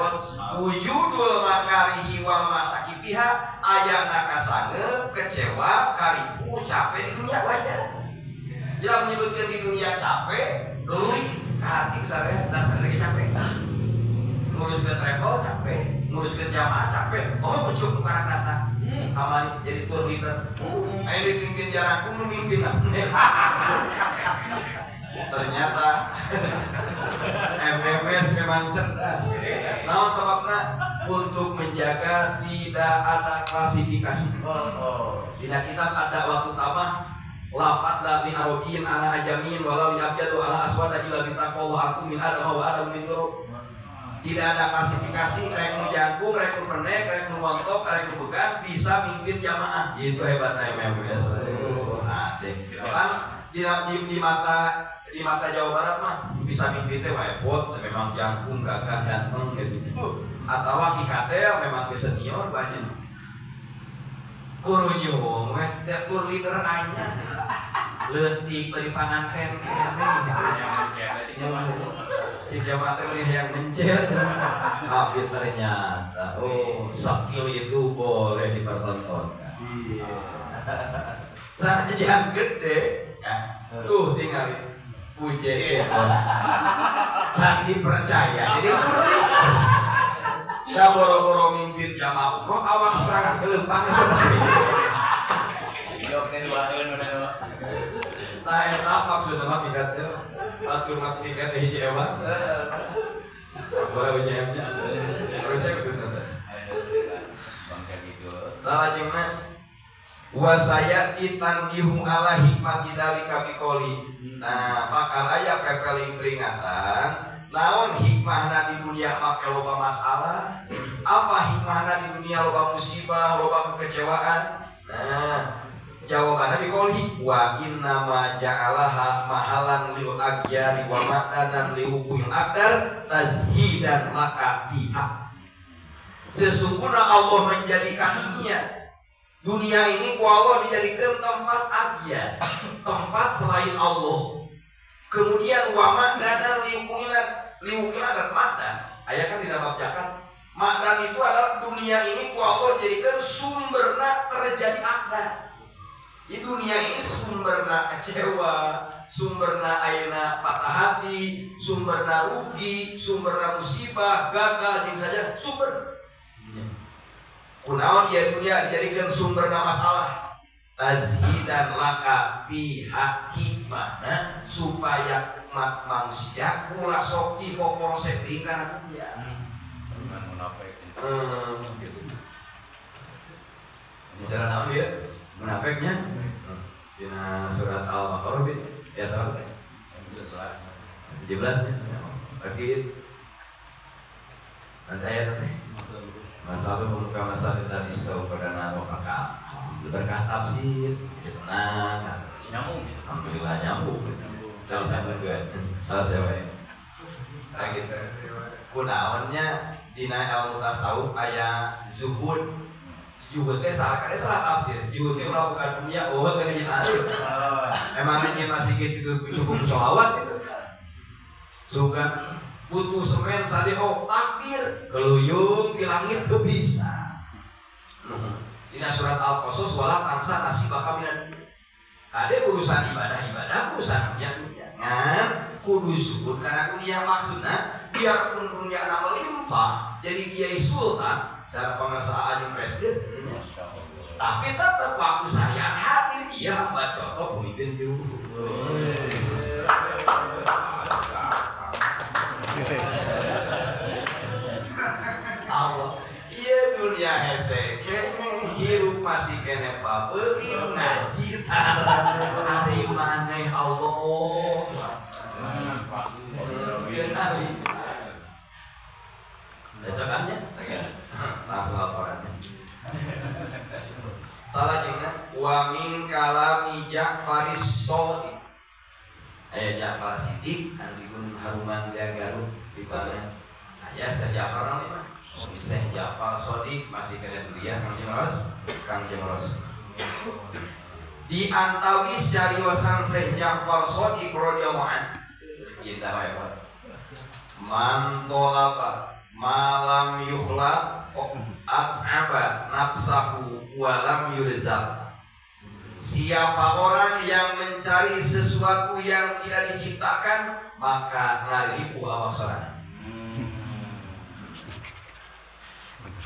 wujudul makarihi wal masakibiha ayana kasange, kecewa, karipu, capek di dunia wajar. Bila menyebutkan di dunia capek, luri, hati sareh, dasarnya capek. Nguruskeun travel capek, nguruskeun jamaah capek, oh ujuk nu karang datang. Kamari jadi tour leader. Ayo dipimpin jarakku memimpin. Ternyata MMS memang cerdas. Nah, sebabnya untuk menjaga tidak ada klasifikasi. Di kitab ada waktu tamah lafad la min arabiyin ala ajamin wala li abyadu ala aswada illa bi taqwa antum min adam wa adam min turab. Tidak ada klasifikasi, rek nu jangkung, rek nu pendek, rek nu montok, rek nu bukan bisa mimpin jamaah. Itu hebatnya MMS. Nah, kan di mata Jawa Barat mah bisa mimpin teh repot, memang jangkung, gagah, ganteng gitu. Atau Ki Katel memang ke senior banyak. Kurunyung weh teh tour leader aya. Leutik bari panganten keneh. Si jamaah teh yang mencet, tapi ternyata oh skill itu boleh dipertontonkan. Iya. Sanajan gede, ya, tuh tinggal puji can dipercaya. Jadi da boro-boro mimpin jamaah umroh awak serangan kelempang seperti. Joknya duaeun udah. Nah, eta maksudna mah tingkat teh. Atur mah tingkat teh hiji ewan. Ora UJM-nya. Harusnya kudu nonton. Bangka gitu. Salajengna wa sayati tanbihu ala hikmati dalika biqoli. Nah, bakal aya pepeling peringatan naon hikmahna di dunia make loba masalah? Apa hikmahna di dunia loba musibah, loba kekecewaan? Nah, jawabannya dikoli wa inna ma ja'alaha mahalan lil agyari wa ma'danan li wuqu'il aqdar tazhidan laka biha. Sesungguhnya Allah menjadikan dunia ini ku Allah dijadikan tempat agyar, tempat selain Allah. Kemudian wa ma'danan li wuqu'il aqdar, ma'dan aya kan di dalam zakat. Ma'dan itu adalah dunia ini ku Allah dijadikan sumberna terjadi aqdar. Di dunia ini sumberna kecewa, sumberna ayeuna patah hati, sumberna rugi, sumberna musibah, gagal jeung saja sumber. Kunaon ieu dunia dijadikan sumberna masalah. Tazhidan laka fiha hikmahna supaya umat manusia ulah sok dipoporosek deui kana dunia. Gitu. Bicara naon ieu? Munafiknya dina surat Al-Baqarah ya salah teh 17 nya lagi nanti ayat teh masalah membuka masalah tadi tahu perdana berkah berkah tafsir gitu nah nyambung gitu. Alhamdulillah nyambung salah satu gue salah siapa ya lagi kunaonnya dina ilmu tasawuf aya zuhud. Juhud teh salah, kada salah tafsir. Juhud teh ulah bukan dunia, oh teh nyieun aduh. Emang nyieun masih gitu cukup sholawat gitu. Sugan butuh semen sade oh takdir keluyung di langit teu bisa. Dina surat Al-Qasas wala tansa nasibaka minan. Kade urusan ibadah-ibadah urusan dunia dunia. Ngan kudu zuhud kana dunia maksudna biarpun dunia na melimpah jadi kiai sultan cara pengerasaan yang presiden, ya. Tapi tetap waktu syariat hadir dia hamba contoh pemimpin itu. Allah, iya dunia hese, kene hirup masih kene pabelit ngaji hari maneh Allah. Kenali. Cocokannya? Langsung laporannya. Salah jengna wa min kalami Ja'faris Shadiq. Aya Ja'far Siddiq anu di Gunung Haruman di Garut di mana? Aya sa Ja'far mah Syekh Ja'far Shodiq masih kena kuliah Kang Jeng Ros, Kang Jeng Ros. Di antawis cariosan Syekh Ja'far Shodiq radhiyallahu an. Kita wae man tolaba malam yukhlaq at'aba nafsahu walam yurzaq. Siapa orang yang mencari sesuatu yang tidak diciptakan, maka ngariripu awak sorangan.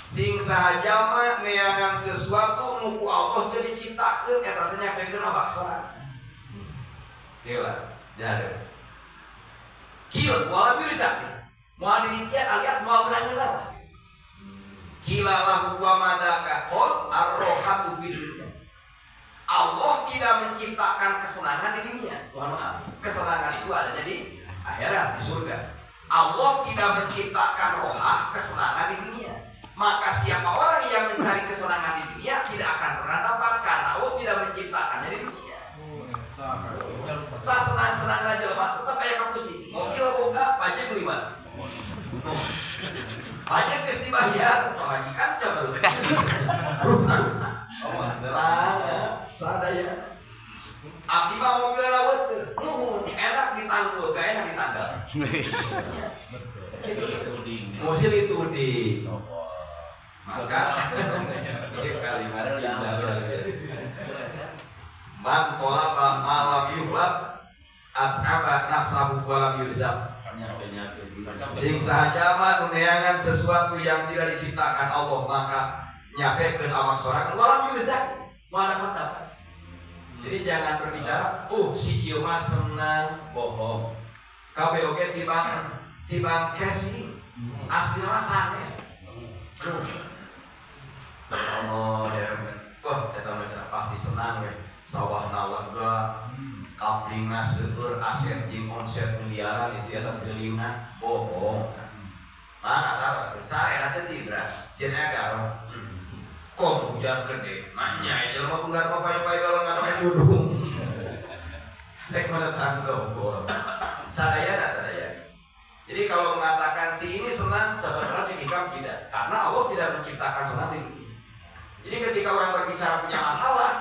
Sing sahaja mah neangan sesuatu nu ku Allah teu diciptakeun eta teh nyapekeun awak sorangan. Gila, jare. Kil walam yurzaq. Moal dirincian alias moal menang-menang. Kila lahu wa madaka qol ar-rohatu bid dunya. Allah tidak menciptakan kesenangan di dunia. Mohon maaf, kesenangan itu adanya di akhirat, di surga. Allah tidak menciptakan roha, kesenangan di dunia. Maka siapa orang yang mencari kesenangan di dunia tidak akan pernah dapat karena Allah tidak menciptakannya di dunia. Sasenang-senang aja lemah, tetap aya kapusing. Mobil boga, pajak liwat. Pajak geus dibayar, pamajikan caberut. Sadaya. Abdi mah mobil lawet teu. Nuhun, enak ditanggul, gak enak ditanggal. Musil itu di. Maka ini kalimat indah luar biasa. Man tolaba malam yuhlab at'aba nafsahu walam yurzaq. Sing sahaja mah neangan sesuatu yang tidak diciptakan Allah, maka nyapekeun awak sorangan walam yurzaq. Moal dapat. Jadi jangan berbicara, oh si ieu mah senang, bohong. Kabeh oge tibang casing, asli mah sanes. Allah ya, wah eta mah pasti senang we. Sawahna lega, kaplingna seueur, aset jeung omset miliaran itu ya triliunan, bohong. Mana taros sare teh tibra, sieun aya garong. Kok hujan gede, nanya aja jelema bunggar mah payu-payu kalau nggak pakai tudung. Rek mana tanggo, sadayana sadayana. Jadi kalau mengatakan si ini senang, sebenarnya si Hikam tidak, karena Allah tidak menciptakan senang di dunia. Jadi ketika orang berbicara punya masalah,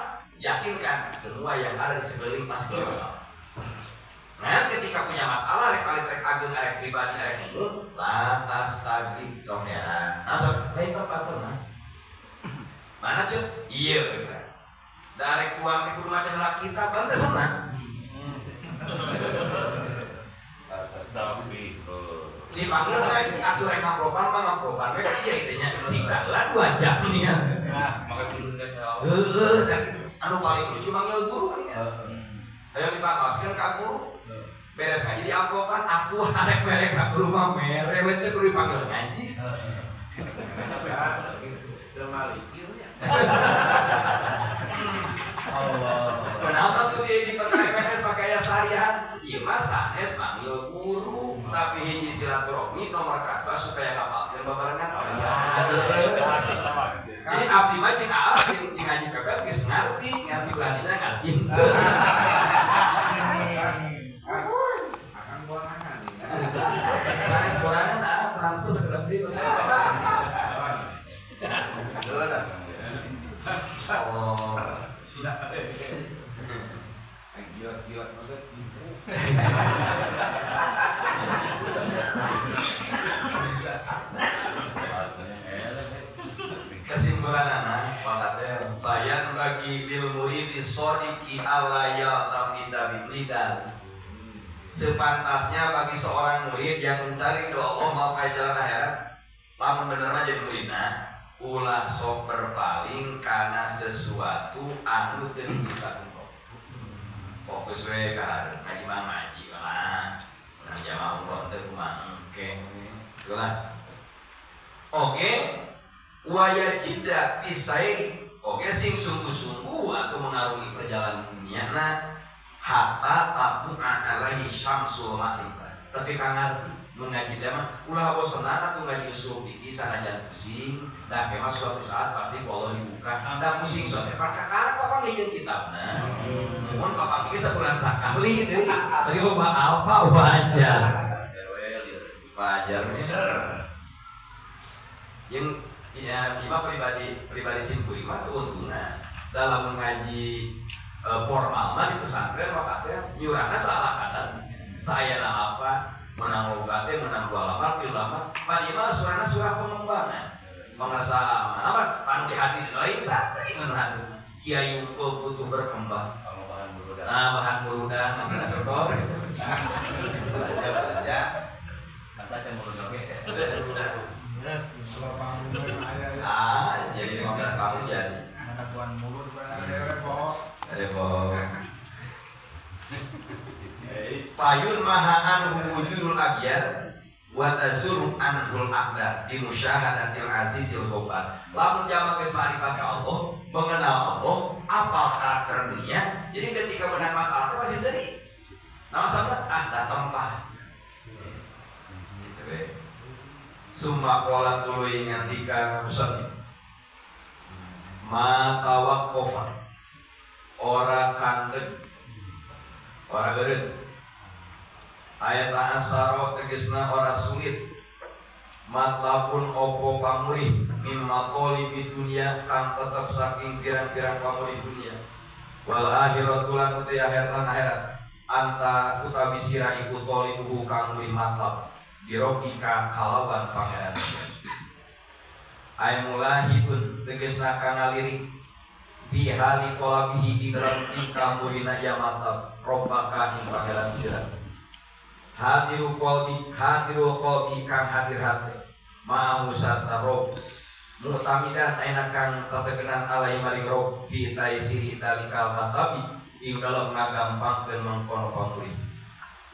yakinkan semua yang ada di sekeliling pasti punya masalah. Nah, ketika punya masalah, rek alit, rek ageng, rek pribadi, rek umum, lantas tagih tong heran. Nah, sok lain tempat senang. Mana cut? Iya, bener. Darek tuang kudu maca heula kitab, banteh senang. Dipanggil ngaji atuh rek ngampropan mah ngampropan we ieu teh nya siksa heula 2 jam nih ya. Nah, maka kudu heula. Heueuh, anu paling lucu manggil guru nih ya. Ayo dipangoskeun ka guru. Beres ngaji di amplopan aku arek mere ka guru mah mere we teh kudu dipanggil ngaji. Ya, teu malikir nya. Allah. Kenapa tuh dia di PTMS pakai aya seharian? Ieu mah sanes manggil guru, tapi hiji silaturahmi nomor kadua supaya ngapalkeun babarengan. Jadi abdi mah jeung aa jeung ngaji pepet geus ngarti, ngarti belanina ngarti. Akang borangan. Sanes borangan aa transfer sekedap deui. Oh. Gila-gila banget. Kesimpulan anak, bayan bagi lil muridi sodiki ala yaltafita biblidan. Sepantasnya bagi seorang murid yang mencari doa Allah mau ke jalan akhirat, lamun bener mah jadi muridna, ulah sok berpaling karena sesuatu anu teu diciptakeun. Fokus we ka ngaji mah ngaji lah. Urang jamaah umroh teh kumaha engke. Lah. Oke, wayajida pisairi. Oke sing sungguh-sungguh atau mengarungi perjalanan dunia na hatta tatu'a alaihi syamsul ma'rifah. Tapi ka ngarti nu ngaji teh mah ulah bosenan atuh ngaji usul fikih sanajan pusing, da mah suatu saat pasti ku Allah dibuka. Da pusing sote pan kakarak papa ngieun kitabna. Mun papa mikir sabulan sakali deui. Tadi loba alfa wajar. Wajar. Yang ya cuma pribadi simkuring mah keuntungan dalam ngaji formal mah di pesantren wakatnya nyurana salah kadar saya apa menang logatnya menang dua lamar tilu lamar mah surana surah pengembangan mengerasa apa panu dihadirin lain santri ngan hadir kiai unggul butuh berkembang nah bahan muludan mangkana setor belanja kata can muludan oge. Ah, jadi 15 tahun jadi. Mana tuan mulud repot. Payun maha anhu wujudul agyar wa tazuru anhul aqdar bi musyahadatil azizil ghafar. Lamun jama geus marifat ka Allah, mengenal Allah, apal karakter dunia, jadi ketika menang masalah pasti sedih. Nah masalah ada tempat. Gitu. Summa qala tuluy ngantika musannif ma tawaqqafa ora kandeg ora geureun ayat asaro tegesna ora sulit matlabun opo pamurih mimma talibi dunya kang tetep saking pirang-pirang pamurih dunia wal akhiratu lan uti akhirat lan akhirat anta utawi sira iku talibuhu kang murih matlab dirokika kalawan pangeran ay mulahidun tegesna kang ngalirik bi hali qolabihi di dalam tingkah murina ya matlab robbaka ing pangeran sira hadirul qalbi kang hadir hati ma'ahu sarta rob mu'tamidan aina kang tetekenan alai maring rob bi taisiri dalikal matlabi ing dalem ngagampangkeun mangkono pamuri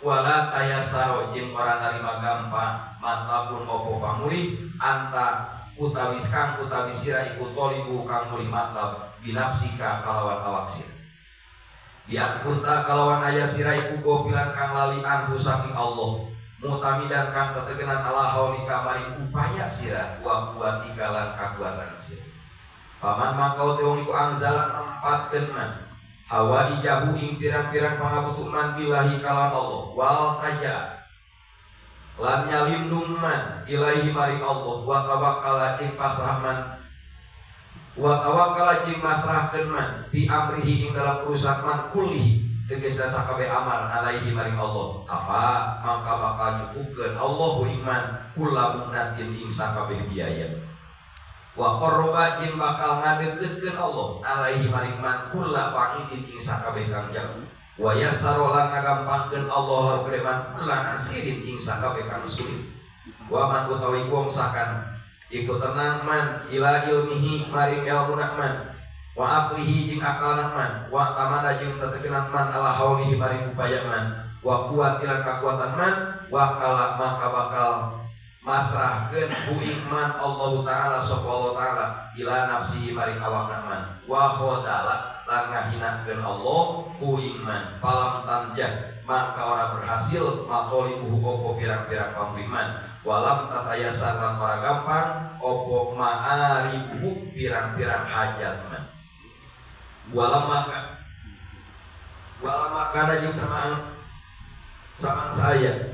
wala tayasaro jeung ora narima gampang matlabun opo pamuri anta utawi kang utawi sira iku tolibu kang muri matlab binafsika kalawan awak sira biakunta kalawan aya sira iku gopilan kang lali anhu saking Allah mutamidan kang tetekenan ala haulika maring upaya sira wa kuwatika lan kakuatan sira paman mangka te wong iku angzalan nempatkeun man hawa ijahu ing pirang-pirang pangabutuh man billahi kalawan Allah wal taja lan nyalindung man ilahi maring Allah wa tawakkala ing pasrah man wa tawakkala jeung masrahkeun man bi amrihi ing dalam urusan man kullihi tegasna sakabeh amar alaihi maring Allah kafa mangka bakal nyukupkeun Allahu iman kula munatin ing sakabeh biaya wa qarraba jeung bakal ngadeukeutkeun Allah alaihi maring man kula wa'idin ing sakabeh kang jauh wa yassara lan ngagampangkeun Allah lahu man kula asirin ing sakabeh kang sulit wa man utawi wong sakan iku tenang man ila ilmihi maring ilmuna man wa aqlihi jeung akalna man wa tamada jeung tetekenan man ala haulihi maring upaya man wa kuwati lan kakuatan man wa kala maka bakal masrahkeun hu iman Allah taala sapa Allah taala ila nafsihi maring awakna man wa khodala lan ngahinakeun Allah hu iman falam tanjah maka ora berhasil matolibuhu opo pirang-pirang pamriman walam tatayasar lan ora gampang opo ma'aribuhu pirang-pirang hajat man walam makana jeung sama saya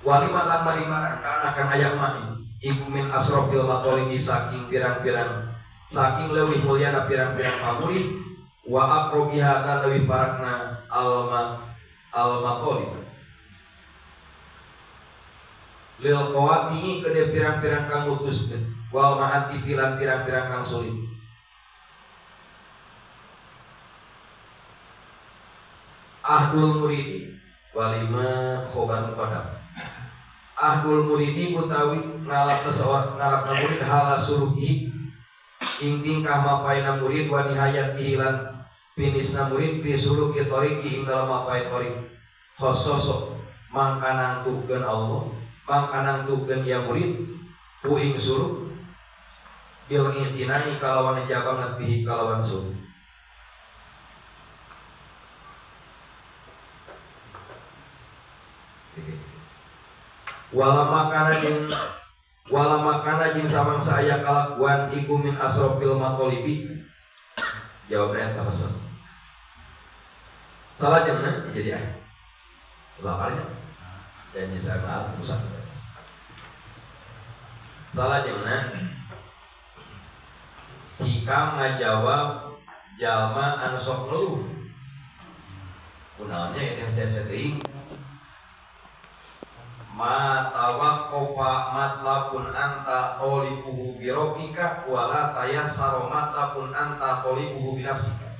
walima lan marima kana kang aya mah iku min asrofil matolibi saking pirang-pirang saking leuwih mulyana pirang-pirang pamurih wa aqrobiha lan leuwih parakna al-matolib lil qawati ke pirang-pirang kang mutuskeun wal ma'ati pilan pirang-pirang kang sulit ahdul muridi walima khobar muqaddam ahdul muridi utawi ngalapna seorang ngarapna murid hala suruhi ing tingkah mapaina murid wa nihayatihi lan finisna murid fi suluki thoriqi ing dalem mapai thoriq khososo mangka nangtukeun Allah mangka nangtukeun ya murid ku ing suluk bil intinai kalawan jabanget bihi kalawan suluk wala makana jeung samangsa aya kalakuan iku min asrofil matolibi jawabnya eta khusus salah jamna jadi ah sabarnya janji sama pusat. Salajengna hikam ngajawab jalma anu sok ngeluh. Kunaonnya itu hese-hese teuing. Ma tawaqqafa matlabun anta talibuhu bi rabbika wala tayassara matlabun anta talibuhu bi nafsika.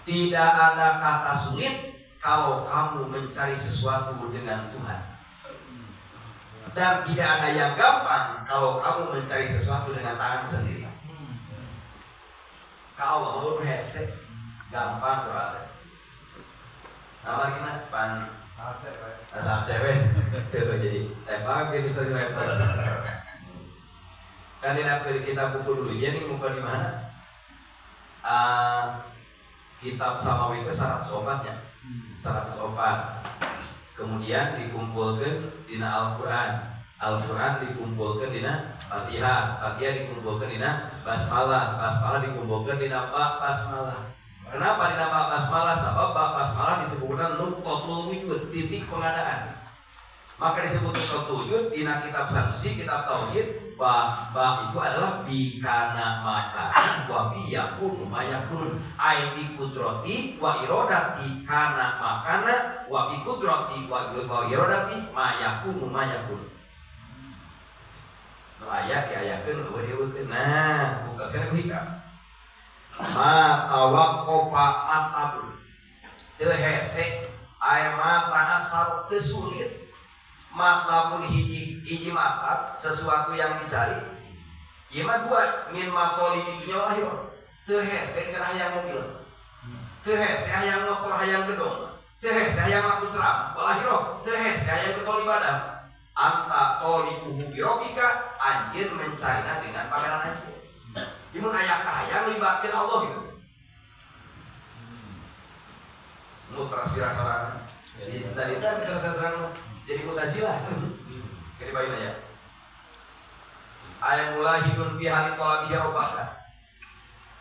Tidak ada kata sulit kalau kamu mencari sesuatu dengan Tuhan. Dan tidak ada yang gampang kalau kamu mencari sesuatu dengan tangan sendiri. Kalau mau hese gampang soalnya. Nama kita pan asal sewe, jadi tembak dia bisa dilempar. Kan ini kita buku dulu aja nih muka di mana? Kitab Samawi itu 104 nya, 104. Kemudian dikumpulkan dina Al-Quran, Al-Quran dikumpulkan dina Fatihah, Fatihah dikumpulkan dina Basmalah, Basmalah dikumpulkan dina Basmalah. Kenapa dina Basmalah? Sebab Basmalah disebutkan nuqtatul wujud, titik pengadaan. Maka disebut nuqtatul wujud dina kitab Sanusi, kitab Tauhid, ba itu adalah bikana maka wa bi yakunu ma yakun ai bi kudrati wa iradati kana makana wa bi kudrati wa iradati ma yakunu ma yakun. Nu aya diayakeun eueuh dieuweukeun. Nah, bukaskeun ku hikam. Ma tawaqqafa matlabun. Teu hese aya ma ta'assar teu sulit. Matlabun hiji hiji matlab sesuatu yang dicari. Ieu mah dua min matolibi dunya wal akhirah. Teu hese cenah hayang mobil. Teu hese hayang motor hayang gedong. Teu hese hayang laku ceram wal akhirah. Teu hese hayang getol ibadah. Anta tolibuhu bi rabbika, anjeun mencarina dengan pameran anjeun. Mun aya kahayang libatkeun Allah gitu. Mutrasirah sorangan. Jadi tadi teh mutrasirah sorangan jadi mutazilah. Jadi bayu nanya. Ayat mulahidun fi hali talabihi rabbaka.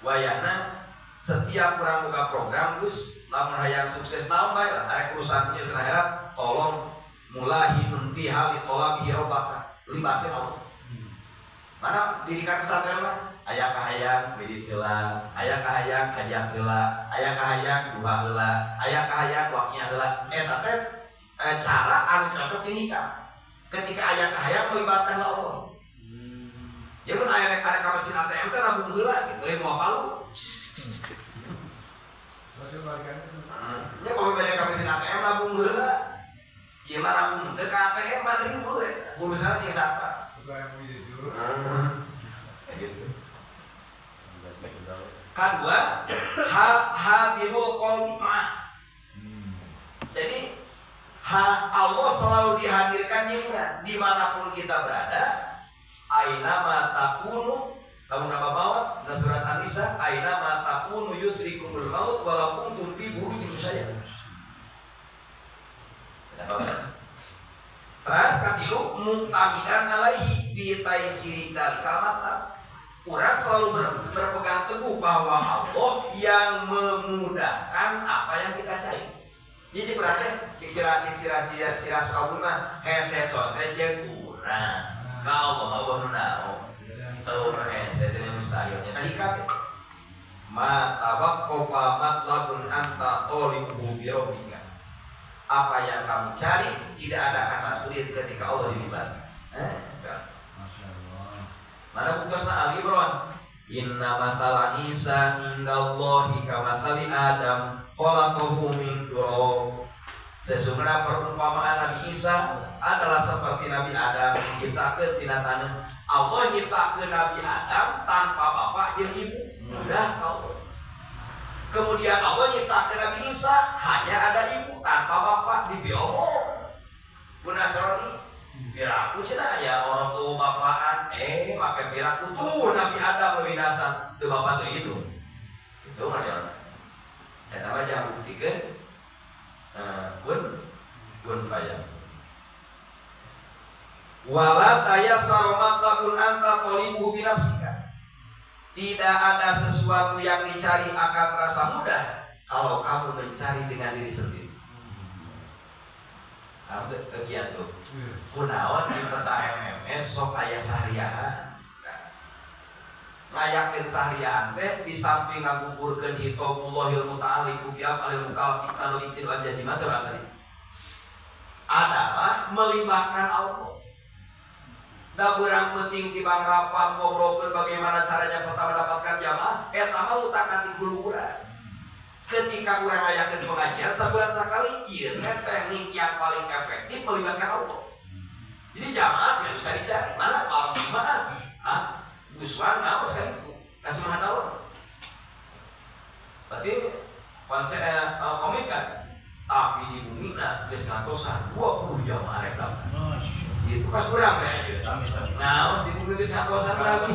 Wayahna setiap urang buka program Gus, lamun hayang sukses naon bae lah, arek urusan dunya jeung akhirat, tolong mulahidun fi hali talabihi rabbaka. Libatkeun Allah. Mana didikan pesantren mah? Aya kahayang wirid heula, aya kahayang hajat heula, aya kahayang duha heula, aya kahayang waqiah heula. Eta teh cara anu cocok jeung hikam. Ketika aya kahayang melibatkan Allah. Ya mun aya rek ka mesin ATM teh nabung heula gitu we moal palu. Nya pami bade ka mesin ATM nabung heula. Ieu mah nabung teu ka ATM mah ribu eta. Urusan jeung siapa? Gitu. Kedua, hadirul qalbi mah. Jadi Allah selalu dihadirkan di mana, dimanapun kita berada. Aina ma takunu, lamun apa maut dan surat An-Nisa, aina ma takunu yudrikumul maut walau kuntum fi burujin musyayyada. Terus katilu mu'tamidan alaihi bi taisiri dalikal matlab. Orang selalu berpegang teguh bahwa Allah yang memudahkan apa yang kita cari. Jadi cik berarti cik sirah Sukabumi mah hese sote cek urang. Ka Allah Allah nu naon. Teu hese teh mustahilnya. Tadi kabeh. Ma tawaqqafa matlabun anta talibuhu bi rabbika. Apa yang kamu cari tidak ada kata sulit ketika Allah dilibatkan. Mana buktosna Ali Imran? Inna mathala Isa indallahi kamathali Adam khalaqahu min turab. Sesungguhnya perumpamaan Nabi Isa adalah seperti Nabi Adam diciptakeun tina taneuh. Allah nyiptakeun Nabi Adam tanpa bapak jeung ibu, mudah kau. Kemudian Allah nyiptakeun Nabi Isa hanya ada ibu tanpa bapak di biomong. Ku Nasrani piraku cenah aya orang tua bapaan, make piraku tuh Nabi Adam lebih dasar teu bapak teu itu. Itu ngajaran. Eta mah jangan buktikeun kun faya. Wala tayassaru matlabun anta talibuhu bi nafsika. Tidak ada sesuatu yang dicari akan terasa mudah kalau kamu mencari dengan diri sendiri. Kieu tuh. Kunaon di peta MMS sok aya sahriahan. Ngayakeun sahriahan teh di samping ngaguburkeun hitobullahil muta'alliqu bi af'alil mukallaf iktadu iktidu anjajiman saurang tadi. Adalah melibatkan Allah. Da beurang penting tibang rapat ngobrolkeun bagaimana caranya peta mendapatkan jamaah, eta mah utakan ti hulu urang. Ketika urang ngayakeun pengajian sabulan sakali, ieu teh teknik yang paling efektif melibatkan Allah. Jadi jamaah tidak bisa dicari, mana malam Jumat, ah, Guswan mau sekali itu kasih mahan. Berarti konsep komit kan? Tapi di bumi nah geus ngatosan 20 jamaah rek daftar. Itu pas kurang ya. Nah, di bumi geus ngatosan berarti.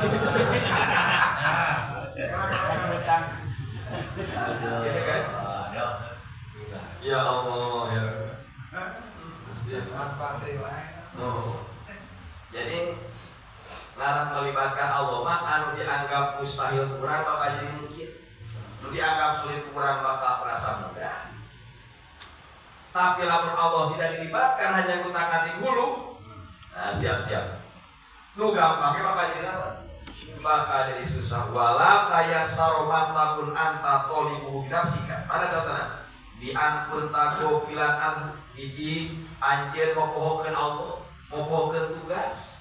Gitu kan? Ya Allah ya. Oh. Jadi ngaran melibatkan Allah mah anu dianggap mustahil kurang bakal jadi mungkin. Nu dianggap sulit kurang bakal terasa mudah. Tapi lamun Allah tidak dilibatkan hanya kutak-katik hulu. Nah, siap-siap. Nu gampangnya bakal jadi apa? Bakal jadi susah. Wala tayassaru matlabun anta talibuhu binafsika. Mana contohna? Di an kunta gofilan an hiji anjeun mopohokeun Allah, mopohokeun tugas.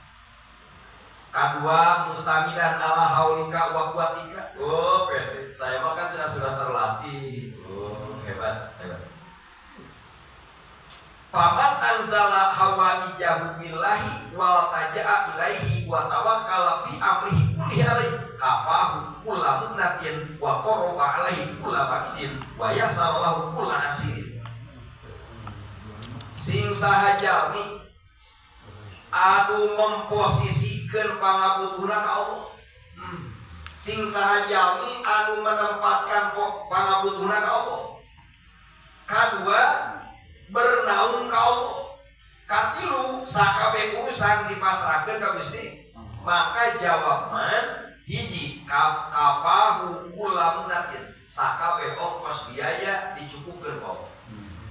Kedua, mutamidan ala haulika wa quwwatika. Oh, pede. Saya mah kan sudah terlatih. Oh, hebat, hebat. Paman anzala hawaijahu billahi wal taja'a ilaihi wa tawakkala fi amrihi kulli alaihi kafahu kulla munatin wa qaraba alaihi kulla ba'idin wa yassara lahu kulla asirin. Sing saha jalmi anu memposisikeun pangabutuhna ka Allah. Sing saha jalmi anu menempatkan pangabutuhna ka Allah. Kadua bernaung ka Allah. Katilu sakabeh urusan dipasrahkeun ka Gusti. Maka jawaban hiji kafahu kulla munatin. Sakabeh ongkos biaya dicukupkeun ku Allah.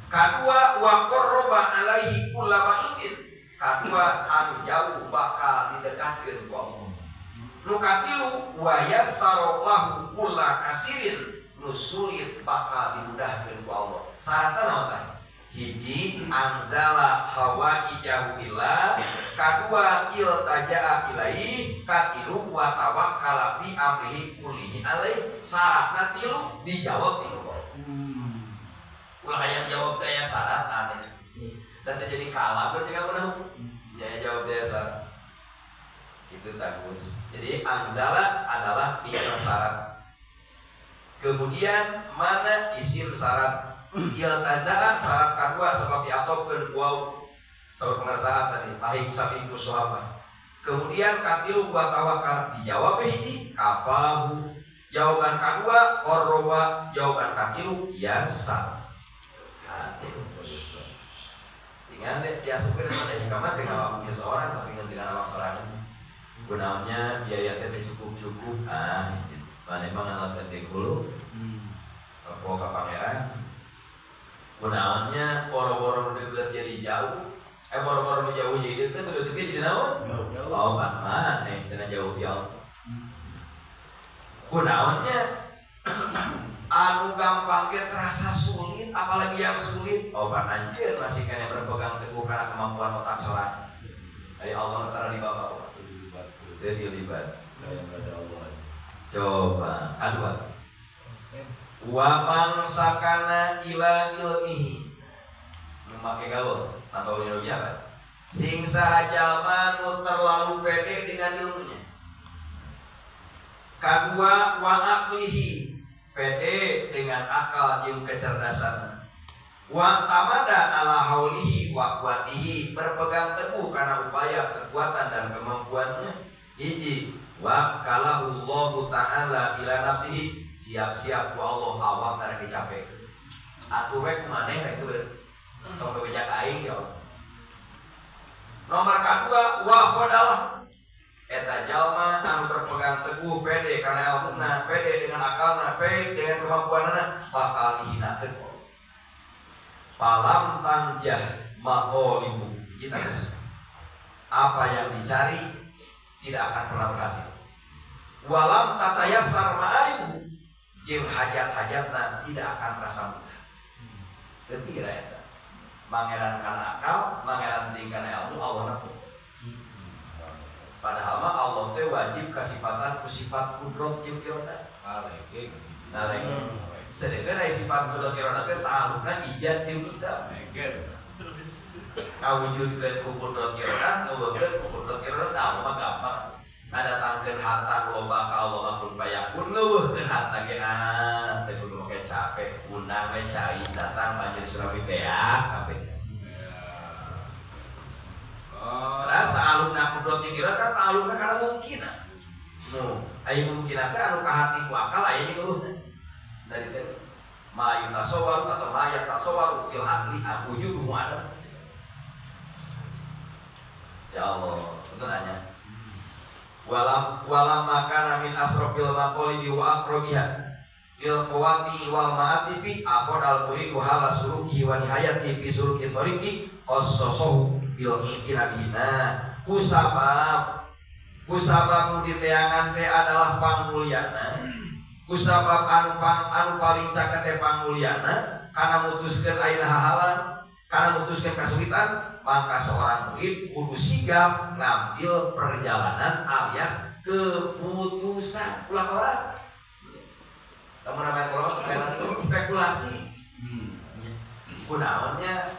Kadua wa qarraba alaihi kulla ba'idin. Kadua anu jauh bakal didekatkeun ku Allah. Nu katilu wa yassara lahu kulla kasirin. Nu sulit bakal dimudahkeun ku Allah. Syaratna naon tah? Hiji anzala hawaijahu billah, kadua iltaja'a ilaihi, katilu wa tawakkala fi amrihi kullihi alaihi. Syaratna tilu dijawab tilu. Ulah hayang jawab teh aya syarat aneh. Dan terjadi kalah berarti kamu nahu. Ya jawab teh syarat. Itu bagus. Jadi anzala adalah isim syarat. Kemudian mana isim syarat? Iltaza'a syarat kedua sebab diatopkeun waw sebab pengerasaan tadi tahik sabiqus sahabat. Kemudian katilu wa tawakal dijawab hiji kafahu. Jawaban kedua qarraba, jawaban katilu yasa. Tinggal diasupkeun pada hikmah dengan awak seseorang tapi dengan awak sorangan. Gunaannya biaya teh cukup-cukup ah gitu. Mane mah ngalapkeun teh hulu. Sapoa ka pangeran. Kunaonnya boro-boro nu deukeut jadi jauh. Boro-boro nu jauh jadi deukeut, nu deukeut jadi naon? Jauh. Oh, maneh cenah jauh ti Allah. Kunaonnya anu gampang ge terasa sulit, apalagi yang sulit. Oh, pan anjeun masih keneh berpegang teguh kana kemampuan otak sorangan. Dari Allah tara dibawa. Teu dilibat. Coba kadua. Wa mangsakana ila ilmihi. Memakai gaul tanpa ilmunya apa? Sing saha jalma nu terlalu pede dengan ilmunya. Kadua wa aqlihi, pede dengan akal jeung kecerdasan. Wa tamada ala haulihi wa quwatihi, berpegang teguh karena upaya kekuatan dan kemampuannya. Hiji wa kalahullahu ta'ala ila nafsihi, siap-siap ku Allah awak rek dicapek. Atuh we kumaneh rek kitu bener. Tong bebeja ka aing sia Allah. Nomor kadua wa khadalah, eta jalma anu terpegang teguh pede karena ilmuna, pede dengan akalna, pede dengan kemampuanana, bakal dihinakeun ku Allah. Falam tanjah Maqalibu kita terus. Apa yang dicari tidak akan pernah berhasil. Walam tatayassar ma'aribu jeung hajat-hajatna tidak akan terasa mudah. Teu eta. Mangeran kana akal, mangeran teuing kana ilmu Allah na. Padahal mah Allah teh wajib kasifatan ku sifat kudrat jeung iradah. Naleng. Sedengkeun aya sifat kudrat iradah teh ta'alluqna ijad jeung idam. Kawujudkeun ku kudrat iradah, ngeuweungkeun ku kudrat iradah tah mah gampang. Ngadatangkeun harta loba ka Allah mah kun payakun, ngeuweuhkeun harta ge ah teh kudu make capek, undang we cai datang banjir surabi beak kabeh. Terus ta'alluqna kudrat jeung iradah kan ta'alluqna kana mungkin. Nu, aya mungkin teh anu kahati ku akal aya jeung eueuhna. Dari teh ma yutasawwaru atau ma yatasawwaru fil aqli wujuduhu adam. Ya Allah, itu nanya. Walam makana min asrofil maqalibi wa aqrabiha fil qawati wal ma'atifi akhad al muridu hala suluki wa nihayati fi suluki tariqi qassasahu bil nabina. Kusabab nu diteangan teh adalah pangmulyana. Kusabab anu paling caket teh pangmulyana kana mutuskeun ayeuna hahalan, kana mutuskeun kasulitan, maka seorang murid kudu sigap ngambil perjalanan alias keputusan. Ulah telat. Lamun namanya kalau spekulasi. Kunaonnya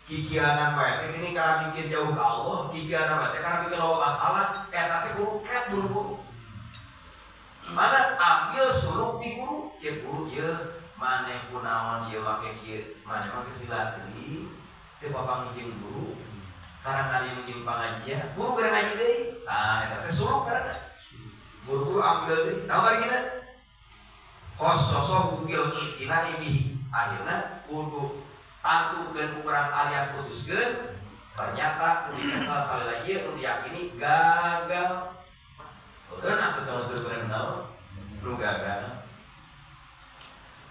kikianan wae teh ini karena mikir jauh ke Allah, kikianan wae teh karena mikir loba masalah, eta teh kudu ket buru-buru. Mana ambil suluk di guru, cek guru ieu maneh kunaon ieu make kieu, maneh mah geus dilatih. Teu papanggih jeung guru, karang ngaji jeung pangajian, guru keur ngaji deui. Tah eta teh suluk karena guru-guru ambil deui. Nah barigina qassasahu bil itina bihi. Akhirna kudu tantukeun ku urang alias putuskeun, ternyata kudu dicekel salila ieu nu diyakini gagal. Udah atuh kalau nuturkeun naon? Nu gagal.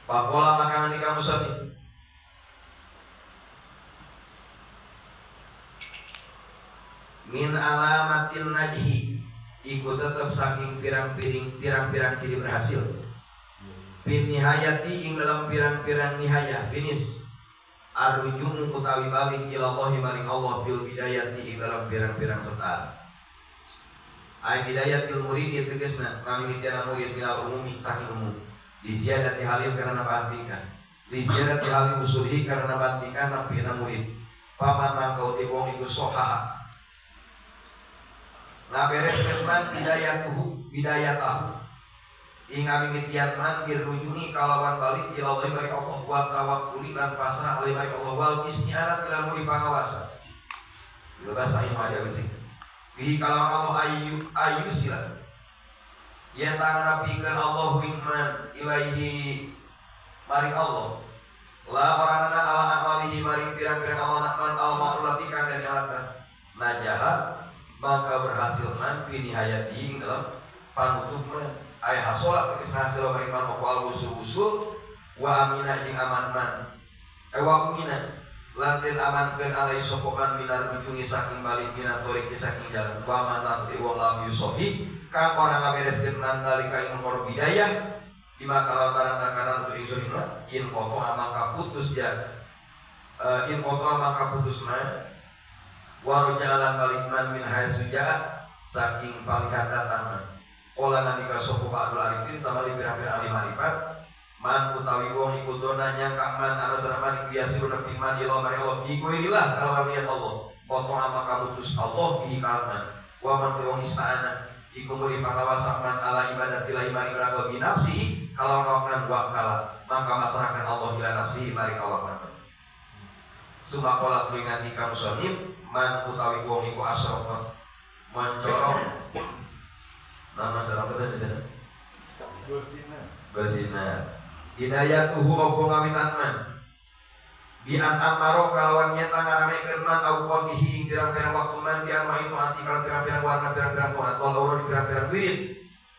Pakola maka menikah musannif min alamatin najhi iku tetep saking pirang-pirang ciri berhasil. Bin nihayati ing dalam pirang-pirang nihayah finish. Arujung utawi balik ilallahi maring Allah bil bidayati ing dalam pirang-pirang setar. Ay bidayatil muridi tegesna pamingitiana murid minal umumi saking umum. Li ziyadati halim karena bantikan. Li ziyadati halim usulhi karena bantikan napina murid. Paman mangka uti wong iku sohaha. Ngaberes man bidayatuhu bidayatahu ing ngamimitian man birrujungi kalawan balik ilallahi maring Allah wa tawakkuli lan pasrah alaihi maring Allah wal isti'anat lan muli pangawasa. Bila bahasa ieu mah sih. Bihi kalawan Allah ayu sila. Yen tangan napikeun Allah man ilaihi maring Allah. La oranana ala amalihi maring pirang-pirang amal man al ma'rulati kang den nyalatan. Najaha maka berhasil man fi nihayati dalam panutup man ay hasolat tegas hasil maring man apa al usul-usul wa amina jeung aman man wa amina lan den amankeun alai sapa man minar ujungi saking balik minat torik saking jalan wa man lan te wong lam yusohi kang ora ngabereskeun man dalika ing mengkono bidayah di maka barang takaran untuk ingsun in koto maka putus ya in koto maka putus man waru jalan balik man min haitsu jaa saking palihan datang man. Ola nandika sapa ba'dul arifin sama li pirang-pirang ahli marifat man utawi wong iku dona nyangka man anu sana iku yasiru nepi man ila mari Allah bi kuirillah kalawan niat Allah koto maka mutus Allah bihi kalman wa man wong ista'ana iku muri pangawasa man ala ibadatillahi maring Allah bi nafsihi kalawan awakna wa kala maka masrahkan Allah ila nafsihi maring awakna. Suma qolat ngandika musannif man utawi wong iku asrofat mencorong nama mencorong bener di sana bersinar hidayatuhu opo ngawitan man bi an amaro kalawan nyata ngaramekeun man auqatihi pirang-pirang waktu man bi an itu ati kalawan pirang-pirang warna pirang-pirang muat wal aura di pirang-pirang wirid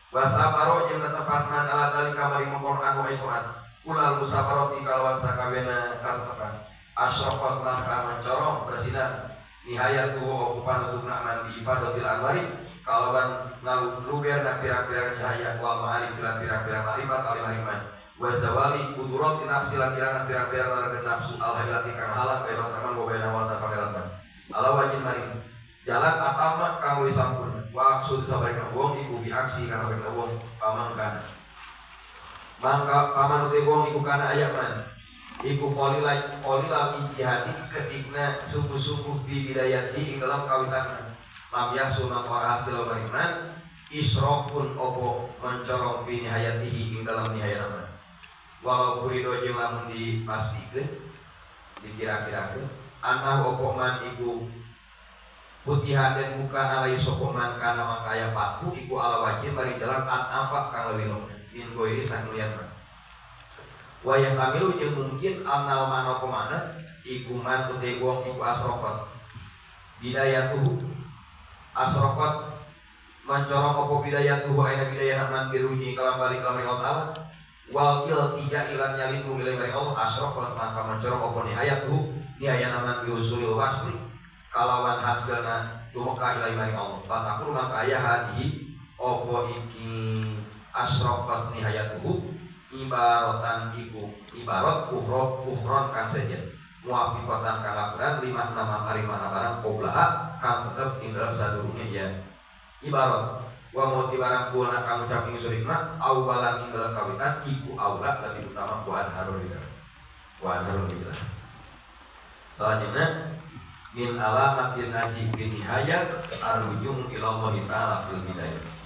wasabaro jeung netepan man ala dalika maring mengkono anu itu at ulal musabaroti kalawan sakabehna katetepan Asyraqat maka mencorong bersinar nihayatuhu opo panutupna man bi ifadatil anwari kalawan ngaluberna pirang-pirang cahaya wal ma'arif lan pirang-pirang ma'rifat alim-aliman wa zawali kudurati nafsi lan kirana pirang-pirang laragan nafsu alhailati kang halang baina taman wa baina wal tafamelan ala wajin maring jalan atama kang wis sampurna wa aksud sabarina wong iku bi aksi kang sabarina wong pamangkana mangka pamanute wong iku kana aya man iku qalilal ijtihadi ketikna sungguh-sungguh bi bidayati ing dalam kawitan lam yasul mangka ora hasil maring isyraqun opo mencorong bi nihayatihi ing dalam nihayatna walau kurido jeung lamun dipastikeun dikira-kirakeun anah opo man iku putihan dan buka alai sapa man kana mangka aya patku iku ala wajib maring jalan an afaq kang leuwih min goiri sang liyan wayah kamilu jeung mungkin anal mana pemana iku man uti wong iku asrokot bidayatuhu asrokot mencorong opo bidayatuhu aina bidayana man biruji kalam balik kalam Allah ta'ala wal iltija ilan nyalindung ilai maring Allah asrokot maka mencorong opo nihayatuhu nihayana man biusulil wasli kalawan hasilna tumeka ilai maring Allah fatakul maka aya hadihi opo iki asrokot nihayatuhu ibaratan iku ibarat ukhron kang sejen muafiqatan kang lakuran lima nama maring mana barang qoblaha kang tetep ing dalam sadurunge ya ibarat wa mauti barang kulna kang ucap ing surikma awalan ing dalam kawitan iku aula lebih utama wa anharul jelas. Selanjutnya min alamatin naji bin nihayat arujung ilallahi ta'ala fil bidayah.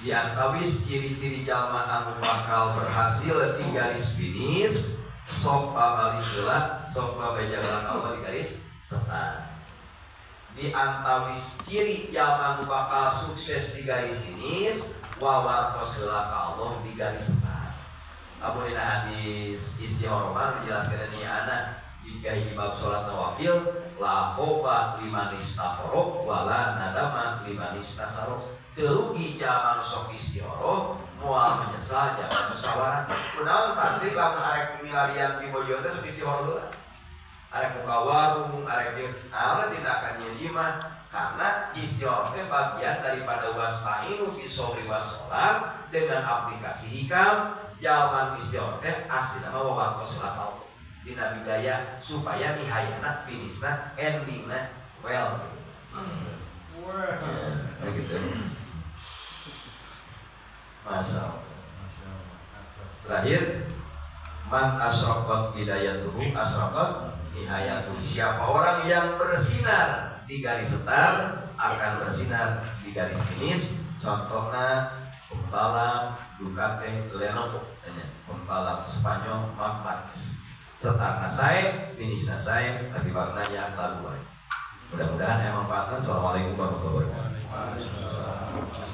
Di antawis ciri-ciri jalma anu bakal berhasil di garis finish sok pabalik heula sok pabejalan Allah di garis setan. Di antawis ciri jalma anu bakal sukses di garis finish wawartos heula ka Allah di garis setan. Amun dina hadis istikharah menjelaskan ini ana jika hiji bab salat nawafil la khoba liman istakhara wala nadama liman istasara. Terugi zaman sok istikharah moal menyesal zaman musyawarah. Kunaon santri lamun arek milarian pibojo teh sok istikharah heula. Arek buka warung, arek jeung naon tindakan nyeun imah karena istikharah teh bagian daripada wastainu bisobri wassalam dengan aplikasi hikam zaman istikharah teh aslina mah wawartos heula ka Allah. Dina bidaya supaya nihayana finishna endingna well. Ya, gitu. Masya Allah. Terakhir, man asraqat hidayatuhu asraqat nihayatuhu. Siapa orang yang bersinar di garis setar akan bersinar di garis finish. Contohnya pembalap Ducati Lenovo, pembalap Spanyol Marc Marquez. Setarna sae, finishna sae, tapi maknanya lalu baik. Mudah-mudahan yang manfaatkan. Assalamualaikum warahmatullahi wabarakatuh.